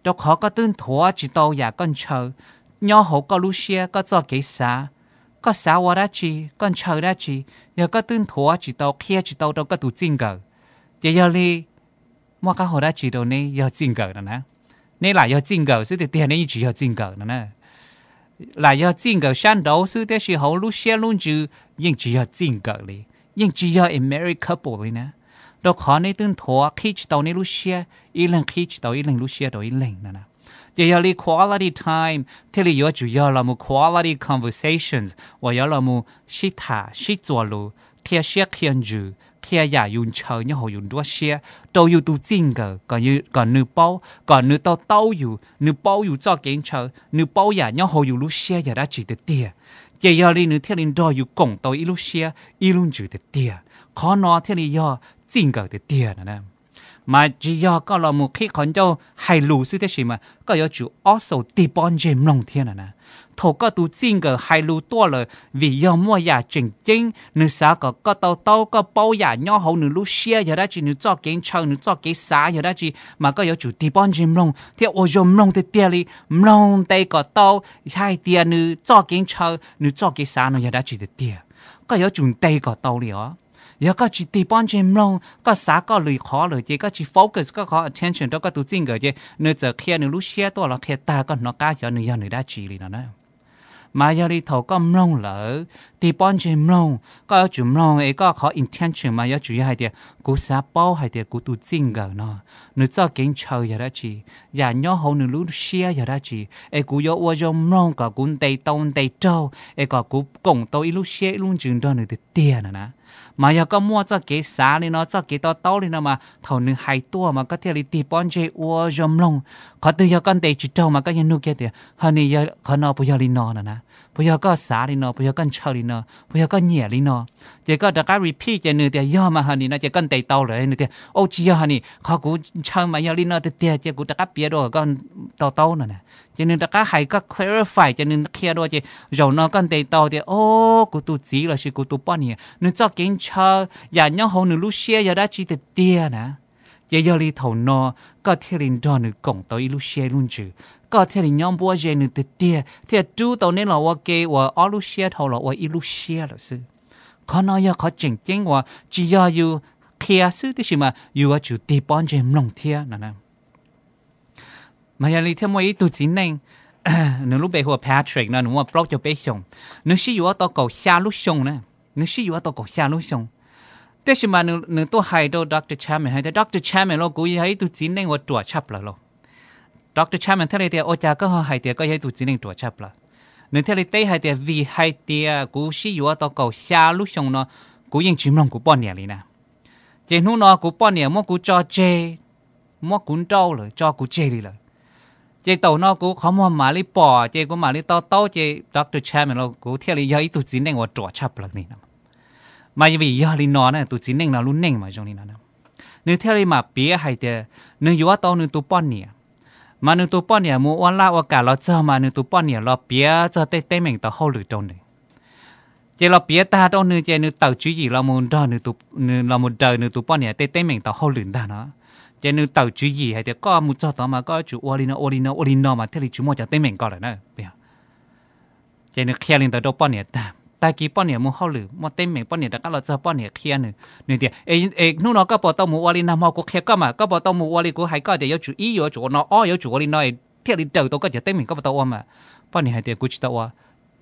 Rau qhov koj twb nthuav tsis tau yam koj ntshaw nyob hauv koj lub siab, koj txoj kev xav, koj xav ua dab tsi, koj ntshaw dab tsi, yog koj twb nthuav tsis tau, qhia tsis tau rau koj tus txij nkawm, ces yog li muaj qab hau dab tsi rau neb yog txij nkawm no na? Neb lam yog txij nkawm xwb tiag tiag neb yeej tsis yog txij nkawm no na. Lam yog txij nkawm sab nraud xwb tiam sis hauv lub siab lub ntsws yeej tsis yog txij nkawm li, yeej tsis yog a married couple li na. Rau qhov neb twb nthuav qhib tsis tau neb lub siab, ib leeg qhib tsis tau ib leeg lub siab rau ib leeg no na. Ces yog li quality time thiaj li yuav tsum yog los mus quality conversations uas yuav los mus sib tham sib txuas lus, qhia siab qhia ntsws, qhia yam yus ntshaw nyob hauv yus nruab siab rau yus tus txij nkawm, kom nws paub, kom nws to taub yus, nws paub yus txoj kev ntshaw, nws paub yam nyob hauv yus lub siab yog dab tsi tiag tiag. Ces yog li nws thiaj li nrog yus koom tau ib lub siab ib lub ntsws tiag tiag. Qhov no thiaj li yog txij nkawm tiag tiag no. Mas tsis yog koj los mus qhib qhov ncauj hais lus xwb, tiam sis mas koj yuav tsum also tig pob ntseg mloog thiab no na. Thaum koj tus txij nkawm hais lus tuaj lawm vim yog muaj yam tseem ceeb, nws xav kom koj to taub, koj paub yam nyob hauv nws lub siab yog dab tsi, nws txoj kev ntshaw, nws txoj kev xav yog dab tsi, mas koj yuav tsum tig pob ntseg mloog thiab ua zoo mloog tiag tiag li. Mloog ntes kom tau hais tias nws txoj kev ntshaw, nws txoj kev xav no yog dab tsi tiag tiag. Koj yuav tsum ntes kom tau li os. Yog koj tsis tig pob ntseg mloog, koj xav koj lwm qhov lawm ces koj tsis focus koj qhov attention rau koj tus txij nkawm ces nws txawm qhia nws lub siab tuaj los qhia tag, koj hnov qab xyov nws yog nws dab tsi li no na. Mas yog li thaum koj mloog lawm, tig pob ntseg mloog, koj yuav tsum mloog es koj qhov intention mas yuav tsum yog hais tias kuv xav paub hais tias kuv tus txij nkawm no nws txoj kev ntshaw yog dab tsi, yam nyob hauv nws lub siab yog dab tsi, es kuv yuav ua zoo mloog kom kuv ntes tau ntes raug es kom kuv koom tau ib lub siab ib lub ntsws nrog nws tiag tiag no na. Mas yog koj muaj txoj kev xav li no, txoj kev to taub li no mas thaum nws hais tuaj mas koj thiaj li tig pob ntseg ua zoo mloog. Qhov twg yog koj ntes tsis raug mas koj yeej nug kiag tias, Honey, qhov no puas yog li no no na? Puas yog koj xav li no? Puas yog koj ntshaw li no? Puas yog koj nyiam li no? Ces koj rov qab repeat ces nws tias, Yog mas Honey no, ces koj ntes tau lawm. Nws tias, Au, tsis yog Honey, qhov kuv ntshaw mas yog li no tiag tiag, ces kuv rov qab piav dua kom koj to taub no na. Ces nws rov qab hais koj clarify ces nws qhia dua ces zaum no koj ntes tau tias, O, kuv tus txiv lossis kuv tus poj niam nws txoj kev ntshaw, yam nyob hauv nws lub siab yog dab tsi tiag tiag na. Ces yog li thaum no koj thiaj li nrog nws koom tau ib lub siab ib lub ntsws, koj thiaj li nyob npuab ze nws tiag tiag, thiaj rub tau neb los ua ke uas ob lub siab dhau los ua ib lub siab lawm xwb. Qhov no yog qhov tseem ceeb uas tsis yog yus qhia xwb, tiam sis mas yus yuav tsum tig pob ntseg mloog thiab no. Mas yog li thiaj muaj ib tug txiv neej, nws lub npe hu ua Patrick no, nws muaj plaub caug peb xyoos. Nws sib yuav tau kaum xya lub xyoo na, nws sib yuav tau kaum xya lub xyoo. Tiam sis mas nws tuaj hais rau Doctor Chapman hais tias, Doctor Chapman lauj, kuv yog ib tug txiv neej uas ruam tshaj plaws lauj. Doctor Chapman thiaj li tias, Ua cas koj ho hais tias koj yog ib tug txiv neej ruam tshaj plaws? Nws thiaj li teb hais tias, Vim hais tias kuv sib yuav tau kaum xya lub xyoo no, kuv yeej tsis mloog kuv poj niam li na. Ces hnub no kuv poj niam muab kuv tso tseg, muab kuv nrauj lawm, tso kuv tseg li lawm. Ces taum no kuv qhov muag mam li pom, ces kuv mam li to taub, ces Doctor Chapman lauj, kuv thiaj li yog ib tug txiv neej uas ruam tshaj plaws li no. Mas vim yog li no na, tus txiv neej no lub neej mas zoo li no. Nws thiaj li mam piav hais tias nws yuav tau nws tus poj niam, mas nws tus poj niam mus ua laj ua kam los txog mas nws tus poj niam los piav txog tej teeb meem tau hauj lwm rau nws. Ces los piav tag rau nws ces nws tawm tswv yim los mus nrog nws, nws los mus daws nws tus poj niam tej teeb meem tau hauj lwm ntag no. Ces nws tawm tswv yim hais tias, Koj mus txog tod mas koj yuav tsum ua li no ua li no ua li no mas thiaj li tsis muaj cov teeb meem ko lawm na. Ces nws qhia li ntawd rau poj niam tag, tag kis poj niam mus hauj lwm muaj teeb meem, poj niam rov qab los txog poj niam qhia nws, nws tias, Es hnub no koj puas tau mus ua li nag hmo kuv qhia koj mas, koj puas tau mus ua li kuv hais koj tias yuav tsum ib, yuav tsum ua no, ob, yuav tsum ua li no es thiaj li daws tau koj cov teeb meem, koj puas tau ua mas? Poj niam hais tias, Kuv tsis tau ua.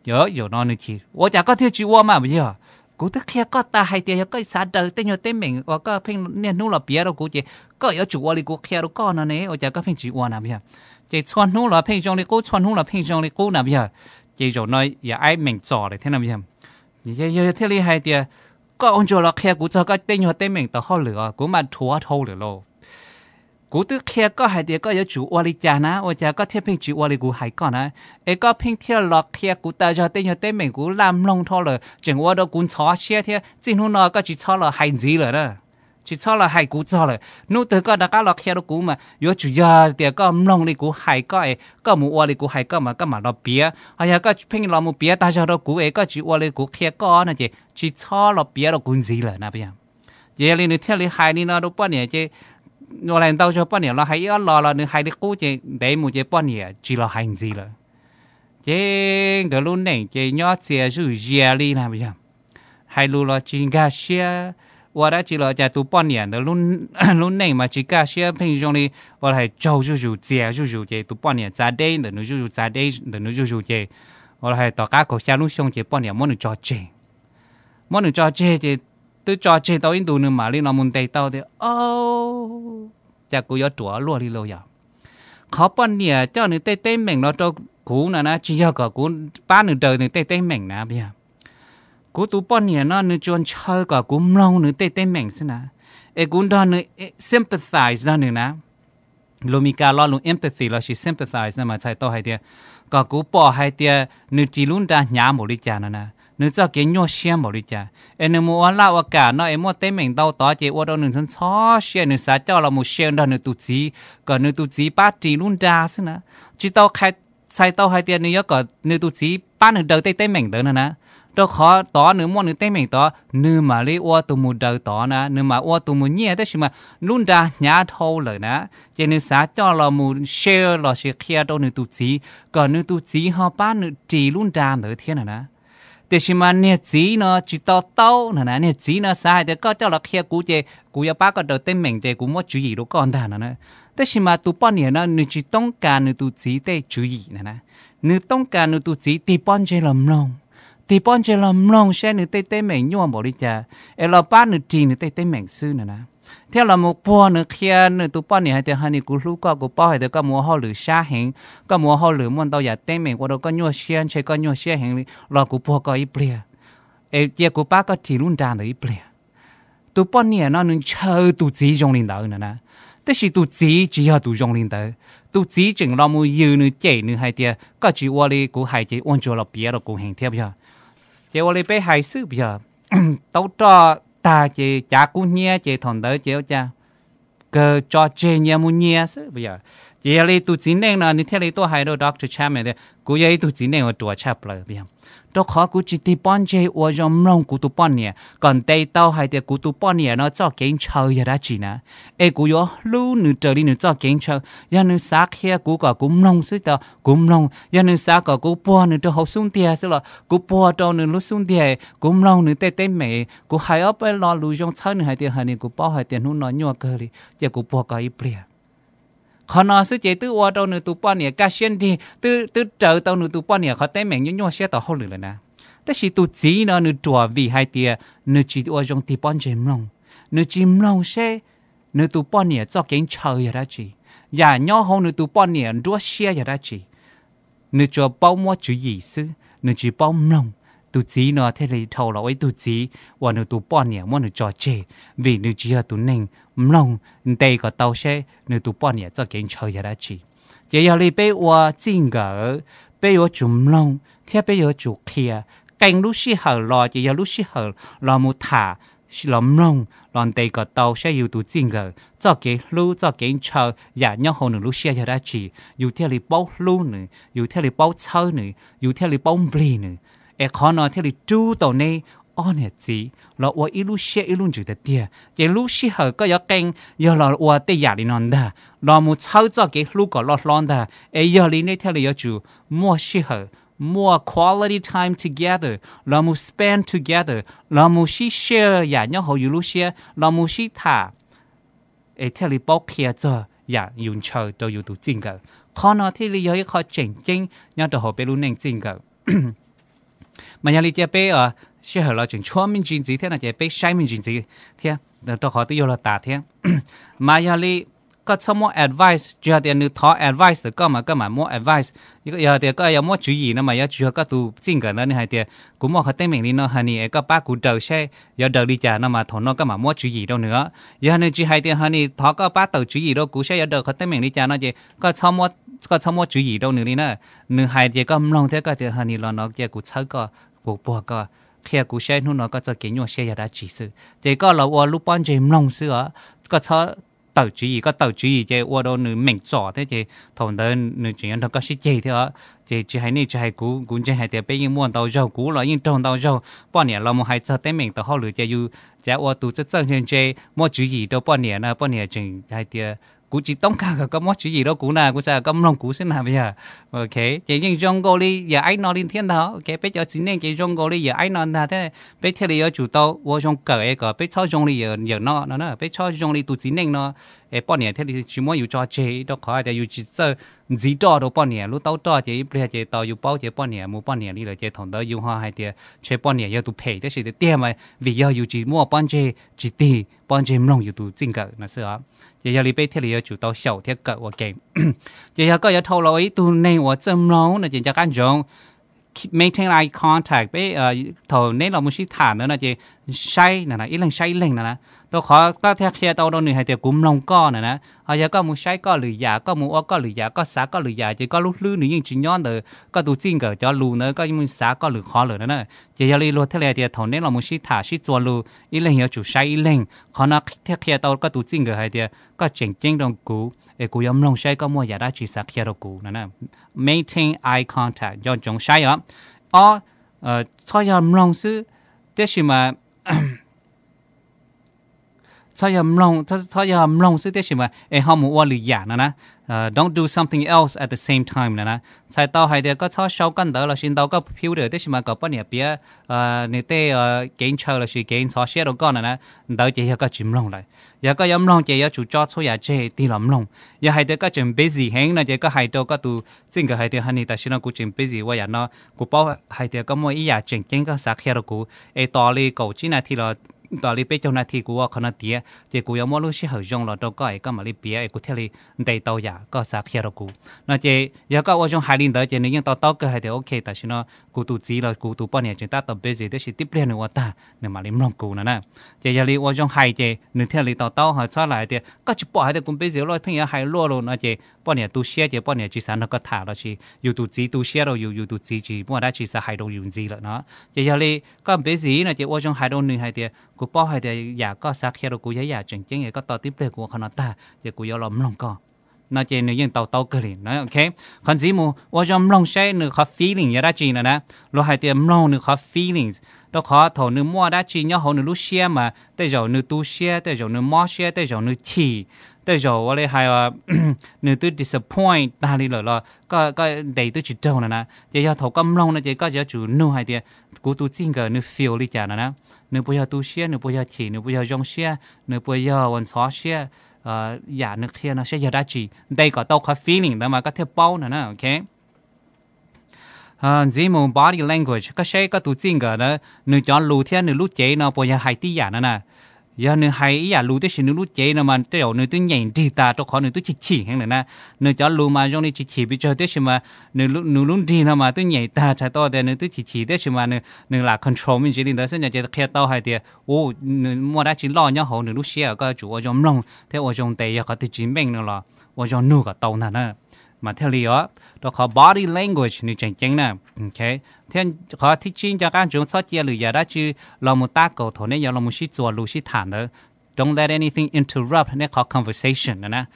Yog zaum no nws chim, Ua cas koj thiaj tsis ua mas? Yog kuv twb qhia koj tas hais tias yog koj xav daws tej nyuag teeb meem uas koj pheej niaj hnub los piav rau kuv ces koj yuav tsum ua li kuv qhia rau koj no ne, ua cas koj pheej tsis ua na yog? Ces txhua hnub los pheej zoo li qub, txhua hnub los pheej zoo li qub na yog. Ces zaum no yog aib meem txom lawm thiab na yog. Yog thiaj li hais tias, Koj ua ntsuag los qhia kuv txog koj tej nyuag teeb meem tau hauj lwm os, kuv mas thuav dhau lawm lauj. Kuv twb qhia koj hais tias koj yuav tsum ua li cas na, ua cas koj thiaj pheej tsis ua li kuv hais koj na? Es koj pheej thiaj los qhia kuv tas zog tej nyuag teeb meem kuv laj mloog dhau lawm, tseem ua rau kuv ntxhov siab thiab. Txij hnub no koj tsis txhob los hais ntxiv lawm na. Tsis txhob los hais kuv txog lawm. Hnub twg koj rov qab los qhia rau kuv mas yuav tsum yog tias koj mloog li kuv hais koj es koj mus ua li kuv hais koj mas koj mam los piav. Ho yog koj pheej los mus piav tas zog rau kuv es koj tsis ua li kuv qhia koj no ces tsis txhob los piav rau kuv ntxiv lawm na. Ces yog li nws thiaj li hais li no rau poj niam ces ua li ntau zaug poj niam los hais ib ob los los nws hais li qub ces ntev mus ces poj niam tsis los hais ntxiv lawm. Ces nkawd lub neej ces nyob txias zuj zias li na yog. Hais lus los tsis nkag siab, ua dab tsi los cas tus poj niam ntawd lub neej mas tsis kaj siab, pheej zoo li ua li hais tsaug zuj zus txias zuj zus ces tus poj niam txav deb ntawm nws zuj zus, txav deb ntawm nws zuj zus ces ua li hais tom qab kaum xya lub xyoo ces poj niam muab nws tso tseg. Muab nws tso tseg ces twb tso tseg tau ib ntus nws mam li los mus ntes tau tias, O, cas kuv yuav ruam luaj li lauj yog. Qhov poj niam coj nws tej teeb meem los rau kuv no na tsis yog kom kuv pab nws daws nws tej teeb meem na yog. Kuv tus poj niam no nws tsuas ntshaw kom kuv mloog nws tej teeb meem xwb na, es kuv nrog nws sympathize nrog nws na. Lus Mis Kas lo lus empathy lossis sympathize no mas txhais tau hais tias kom kuv pom hais tias nws ris lub nra hnyav npaum li cas no na, nws txoj kev nyuaj siab npaum li cas, es nws mus ua laj ua kam no es muaj teeb meem ntau tod ces ua rau nws ntxhov ntxhov siab, nws xav coj los mus share nrog nws tus txiv kom nws tus txiv pab ris lub nra xwb na. Tsis tau txhais tau hais tias nws yuav kom nws tus txiv pab nws daws tej teeb meem ntawd no na, rau qhov tod nws muaj nws teeb meem tod nws mam li ua tus mus daws tod na, nws mam ua tus mus nyiaj, tab sis mas lub nra hnyav dhau lawm na, ces nws xav coj los mus share lossis qhia rau nws tus txiv kom nws tus txiv ho pab nws ris lub nra ntawd thiab no na. Tiam sis mas niag txiv no tsis to taub no na, niag txiv no xav hais tias koj coj los qhia kuv ces kuv yuav pab koj daws teeb meem ces kuv muab tswv yim rau koj ntag no na. Tab sis mas tus poj niam no nws tsis toob kas nws tus txiv tej tswv yim no na, nws toob kas nws tus txiv tig pob ntseg los mloog, tig pob ntseg los mloog saib nws tej teeb meem nyuaj npaum li cas es los pab nws ris nws tej teeb meem xwb no na. Thiab los mus puag nws qhia nws tus poj niam hais tias, honey, kuv hlub koj, kuv paub hais tias koj mus ua hauj lwm sab heev, koj mus ua hauj lwm muaj ntau yam teeb meem ua rau koj nyuaj siab, ntshe koj nyuaj siab heev li los kuv puag koj ib pliag, es cia kuv pab koj ris lub nra ntawd ib pliag. Tus poj niam no nws ntshaw tus txiv zoo li ntawd no na, tab sis tus txiv tsis yog tus zoo li ntawd. Tus txiv tseem los mus yws nws cem nws hais tias koj tsis ua li kuv hais ces ua ntsuag los piav rau kuv heev thiab yog. Ces ua li peb hais xwb yog, tau roj tag ces cav kub hnyiab ces thaum ntawd ces ua cas kawg tso tseg nyias mus nyias xwb yog. Ces yog li tus txiv neej no nws thiaj li tuaj hais rau Doctor Chapman tias kuv yog ib tug txiv neej uas ruam tshaj plaws yog, rau qhov kuv tsis tig pob ntseg ua zoo mloog kuv tus poj niam kom ntes tau hais tias kuv tus poj niam no txoj kev ntshaw yog dab tsi na, es kuv yuav hlub nws raws li nws txoj kev ntshaw. Yog nws xav qhia kuv kom kuv mloog xwb los kuv mloog, yog nws xav kom kuv puag nws rau hauv xub ntiag xwb los kuv puag rau nws lub xub ntiag, kuv mloog nws tej teeb meem, kuv hais ob peb lo lus zoo txhawb nws hais tias, honey, kuv paub hais tias hnub no nyuaj kawg li, cia kuv puag koj ib pliag. Qhov no xwb ces twb ua rau nws tus poj niam kaj siab nrig, twb raws tau nws tus poj niam qhov teeb meem nyuaj nyuaj siab tau hauj lwm lawm na. Tab sis tus txiv no nws ruam vim hais tias nws tsis ua zoo tig pob ntseg mloog, nws tsis mloog seb nws tus poj niam txoj kev ntshaw yog dab tsi, yam nyob hauv nws tus poj niam nruab siab yog dab tsi. Nws tsuas paub muab tswv yim xwb, nws tsis paub mloog. Tus txiv no thiaj li dhau los ua ib tug txiv uas nws tus poj niam muab nws tso tseg, vim nws tsis yog tus neeg mloog ntes kom tau seb nws tus poj niam txoj kev ntshaw yog dab tsi. Ces yog li peb ua txij nkawm, peb yuav tsum mloog thiab peb yuav tsum qhia. Qee lub sij hawm los ces yog lub sij hawm los mus tham, los mloog los ntes kom tau saib yus tus txij nkawm txoj kev hlub txoj kev ntshaw, yam nyob hauv nws lub siab yog dab tsi, yus thiaj li paub hlub nws, yus thiaj li paub txhawb nws, yus thiaj li paub nplig nws. Es qhov no thiaj li rub tau neb ob niam txiv los ua ib lub siab ib lub ntsws tiag tiag. Ces lub sij hawm koj yuav qee yog los ua tej yam li no ntag, los mus txhawb txoj kev hlub kom loj hlob ntag, es yog li nej thiaj li yuav tsum muaj sij hawm, muaj quality time together, los mus spend together, los mus sib share yam nyob hauv yus lub siab, los mus sib tham, es thiaj li paub qhia txog yam yus ntshaw rau yus tus txij nkawm. Qhov no thiaj li yog ib qho tseem ceeb nyob rau hauv peb lub neej txij nkawm. Mas yog li cia peb sij hawm los tseem tshuav me ntsis ntxiv thiab no ces peb saib me ntsis ntxiv thiab, rau qhov twb yuav los tas thiab. Mas yog li koj txhob muab advice, tsis yog tias nws thov advice ntawm koj mas koj mam muab advice. Yog tias koj yuav muab tswv yim no mas yuav tsum yog koj tus txij nkawm ntawd nws hais tias kuv muaj qhov teeb meem li no honey es koj pab kuv daws saib yuav daws li cas no mas thaum no koj mam muab tswv yim rau nws os. Yog nws tsis hais tias honey thov koj pab tawm tswv yim rau kuv saib yuav daws qhov teeb meem li cas no ces koj txhob muab tswv yim rau nws li na. Nws hais ces koj mloog thiab koj tias honey los no cia kuv txhawb koj, kuv puag koj, qhia kuv saib hnub no koj txoj kev nyuaj siab yog dab tsi xwb. Ces koj los ua lub pob ntseg mloog xwb os, koj txhob tawm tswv yim. Koj tawm tswv yim ces ua rau nws meem txom thiab ces thaum ntawd nws tseem yuav nrog koj sib ceg thiab os. Ces tsis hais nej tsis hais kuv, kuv ntseeg hais tias peb yeej muaj ntau zaug, kuv los yeej raug ntau zaug poj niam los mus hais txog teeb meem tau hauj lwm ces yus cav ua tus txawj txawj ntse ntse muab tswv yim rau poj niam na, poj niam tseem hais tias kuv tsis toob kas kom koj muab tswv yim rau kuv na, kuv xav kom koj mloog kuv xwb na yog. Ok, ces yeej zoo nkaus li yawm aib no li thiab ntag. Ok, peb cov txiv neej ces zoo nkaus li yawm aib no ntag thiab, peb thiaj li yuav tsum tau ua zoo kawm es kom peb txhob zoo li yawm no no na, peb txhob zoo li tus txiv neej no, es poj niam thiaj li tsis muab yus tso tseg rau qhov tias yus tsis txawj ntxiv roj rau poj niam, lub taub roj ces ib pliag ces tau yus paub ces poj niam mus poj niam li lawm ces thaum ntawd yus ho hais tias ntshe poj niam yog tus phem tab sis tiag tiag mas vim yog yus tsis muaj pob ntseg, tsis tig pob ntseg mloog yus tus txij nkawm no xwb os. Ces yog li peb thiaj li yuav tsum tau xyaum thiab kawm ua ke. Ces yog koj yuav dhau los ua ib tug neeg uas txawj mloog no ces nco qab ntsoov, maintain eye contact, peb thaum neb los mus sib tham ntawd no ces saib no, ib leeg saib ib leeg no na, rau qhov koj thiaj qhia tau rau nws hais tias kuv mloog koj no na. Ho yog koj mus saib koj lwm yam, koj mus ua koj lwm yam, koj xav koj lwm yam ces koj lub hlwb nws yeej tsis nyob ntawm koj tus txij nkawm cov lus ntawd, koj yeej mus xav koj lwm qhov lawm no na. Ces yog li luag thiaj li hais tias thaum neb los mus sib tham sib txuas lus, ib leeg yuav tsum saib ib leeg. Qhov no thiaj qhia tau koj tus txij nkawm hais tias koj tseem ceeb rau kuv es kuv yuav mloog saib koj muaj yam dab tsi xav qhia rau kuv no. Maintain eye contact, nco ntsoov saib os. Ob, txhob yog mloog xwb, tiam sis mas txhob yog mloog xwb tiam sis mas es ho mus ua lwm yam no na. Don't do something else at the same time no na. Txhais tau hais tias koj txhob sau koj ntawv lossis ntaus koj computer tiam sis mas kom poj niam piav nws tej kev ntshaw lossis kev ntxhov siab rau koj no na. Ntawd ces yog koj tsis mloog lawm. Yog koj yuav mloog ces yuav tsum tso txhua yam tseg tig los mloog. Yog hais tias koj tseem busy heev no ces koj hais rau koj tus txij nkawm hais tias, honey, tam sim no kuv tseem busy ua yam no, kuv paub hais tias koj muaj ib yam tseem ceeb koj xav qhia rau kuv, es tos li kaum tsib nas this los tos li peb caug nas this kuv ua qhov no tiav ces kuv yuav muab lub sij hawm zoo los rau koj es koj mam li piav es kuv thiaj li ntes tau yam koj xav qhia rau kuv no. Ces yog koj ua zoo hais li ntawd ces nws yeej to taub kawg hais tias, ok, tam sim no kuv tus txiv los kuv tus poj niam tseem tab tom busy tiam sis tib pliag nws ua tag nws mam li mloog kuv no na. Ces yog li ua zoo hais ces nws thiaj li to taub. Ho txhob lam hais tias koj tsis pom hais tias kuv busy luaj, pheej yuav hais luaj lus no ces poj niam tu siab ces poj niam tsis xav nrog koj tham lossis yus tus txiv tu siab rau yus, yus tus txiv tsis muaj dab tsi xav hais rau yus ntxiv lawm no. Ces yog li koj busy no ces ua zoo hais rau nws hais tias kuv paub hais tias yam koj xav qhia rau kuv yog ib yam tseem ceeb es koj tos tib pliag kuv ua qhov no tag ces kuv yuav los mloog koj no ces nws yeej to taub kawg li no. Qhov ntxiv mus ua zoo mloog saib nws qhov feeling yog dab tsi no na. Luag hais tias mloog nws qhov feelings, rau qhov thaum nws muaj dab tsi nyob hauv nws lub siab mas tej zaum nws tu siab, tej zaum nws mob siab, tej zaum nws chim, tej zaum ua li hais nws twb disappoint tag li lawm los koj ntes twb tsis raug no na. Ces yog thaum koj mloog no ces koj yuav tsum nug hais tias kuv tus txij nkawm nws feel li cas no na. Nws puas yog tu siab, nws puas yog chim, nws puas yog zoo siab, nws puas yog ua ntxhov siab, yam nws qhia no saib yog dab tsi. Ntes kom tau qhov feeling ntawd mas koj thiaj paub no na. Ntxiv mus body language, koj saib koj tus txij nkawm na, nws cov lus thiab nws lub cev no puas yog hais tib yam no na. Yog nws hais ib yam lus tiam sis nws lub cev no mas tej zaum nws twb nyeem nrig tas rau qhov nws twb chim chim heev lawm na. Nws cov lus mas zoo li tsis chim pes tsawg tiam sis mas nws lub nrig no mas twb nyeem tag, txhais tau tias nws twb chim chim tiam sis mas nws lam control me ntsis li ntawd xwb no ces qhia tau hais tias nws muaj dab tsi loj nyob hauv nws lub siab. Koj yuav tsum ua zoo mloog thiab ua zoo ntes, yog qhov twg tsis meej no los ua zoo nug kom tau ntag na, mas thiaj li os, rau qhov body language nws tseem ceeb na. Thiab qhov thib tsib, nco qab ntsoov txhob cia lwm yam dab tsi los mus tab kaum thaum neb yuav los mus sib txuas lus sib tham ntawd. Don't let anything interrupt neb qhov conversation no na.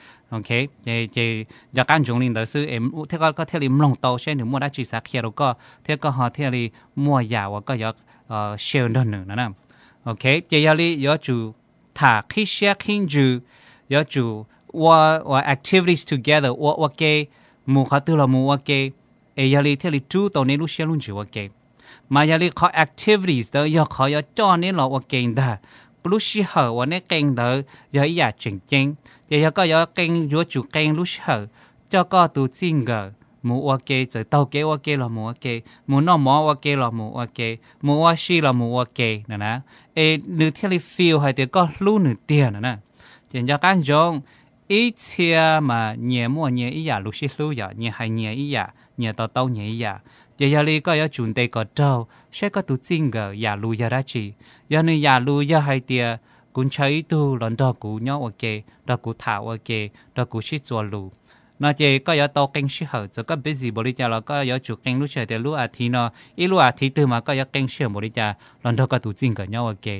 Ces nco qab ntsoov li ntawd xwb thiab koj thiaj li mloog tau saib nws muaj dab tsi xav qhia rau koj thiab koj ho thiaj li muaj yam uas koj yuav share nrog nws no na. Ces yog li yuav tsum tham qhib siab qhib ntsws, yuav tsum ua activities together, ua ua ke, mus qhov twg los mus ua ke, es yog li thiaj li rub tau neb lub siab lub ntsws ua ke. Mas yog li qhov activities ntawd yog qhov yuav coj neb los ua ke ntag. Lub sij hawm uas neb qee ntawd yog ib yam tseem ceeb, ces yog koj yuav qee, yuav tsum qee lub sij hawm coj koj tus txij nkawm mus ua ke, txawm taug kev ua ke los mus ua ke, mus noj mov ua ke los mus ua ke, mus ua si los mus ua ke no na, es nws thiaj li feel hais tias koj hlub nws tiag no na. Ces nco qab ntsoov, ib txhia mas nyias muaj nyias ib yam lus sib hlub, yog nyias hais nyias ib yam, nyias to taub nyias ib yam. Ces yog li koj yuav tsum ntes kom raug saib koj tus txij nkawm yam lus yog dab tsi. Yog nws yam lus yog hais tias kuv ntshaw ib tug los nrog kuv nyob ua ke, nrog kuv tham ua ke, nrog kuv sib txuas lus no ces koj yuav tau qee sij hawm, txawm koj busy npaum li cas los koj yuav tsum qee lub sij hawm tias lub as thiv no, ib lub as thiv twg mas koj yuav qee sij hawm npaum li cas los nrog koj tus txij nkawm nyob ua ke.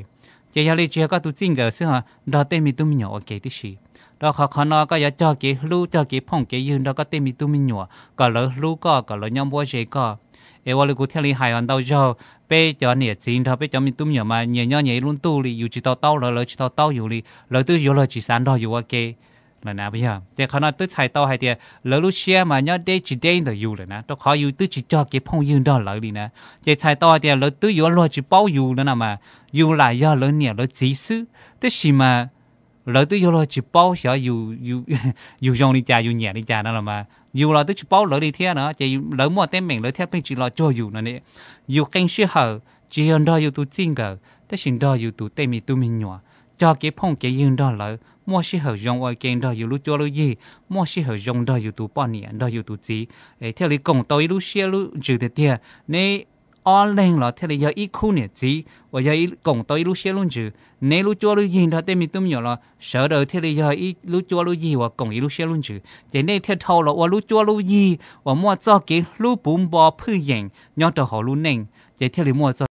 Ces yog li tsis yog koj tus txij nkawm xwb ho, nrog tej me tub me nyuam ua ke tib si. Rau qhov qhov no koj yuav cog kev hlub, cog kev phooj kev ywg nrog koj tej me tub me nyuam kom lawv hlub koj, kom lawv nyob npuab ze koj. Es ua li kuv thiaj li hais os, ntau zaug peb cov niam txiv nrog peb cov me tub me nyuam mas nyias nyob nyias ib lub ntuj li, yus tsis to taub lawv, lawv tsis to taub yus li, lawv twb yuav luag tsis xav nrog yus ua ke lawm na. Yog ces qhov no twb txhais tau hais tias lawv lub siab mas nyob deb tsis deb ntawm yus lawm na, rau qhov yus twb tsis cog kev phooj ywg nrog lawv li na. Ces txhais tau hais tias lawv twb yuav luag tsis paub yus no na mas, yus lam yog lawv niam lawv txiv xwb, tab sis mas lawv twb yuav luag tsis paub xyov yus zoo li cas, yus nyiam li cas no los mas yus los twb tsis paub lawv li thiab no. Ces lawv muaj teeb meem lawv thiaj pheej tsis los cuag yus no. Yus qee sij hawm tsis yog nrog yus tus txij nkawm tab sis nrog yus tus tej me tub me nyuam, cog kev phooj kev ywg nrog lawv, muaj sij hawm zoo ua ke nrog yus lub cuab lub yig, muaj sij hawm zoo nrog yus tus poj niam nrog yus tus txiv, es thiaj li koom tau ib lub siab lub ntsws tiag tiag. Neb ob leeg los thiaj li yog ib khub niam txiv uas yog koom tau ib lub siab lub ntsws. Neb lub cuab lub yig nrog tej me tub me nyuam los sawv daws thiaj li yog ib lub cuab lub yig uas koom ib lub siab lub ntsws, ces nej thiaj dhau los ua lub cuab lub yig uas muaj txoj kev hlub puv npo phwj yeem nyob rau hauv lub neej, ces thiaj li muaj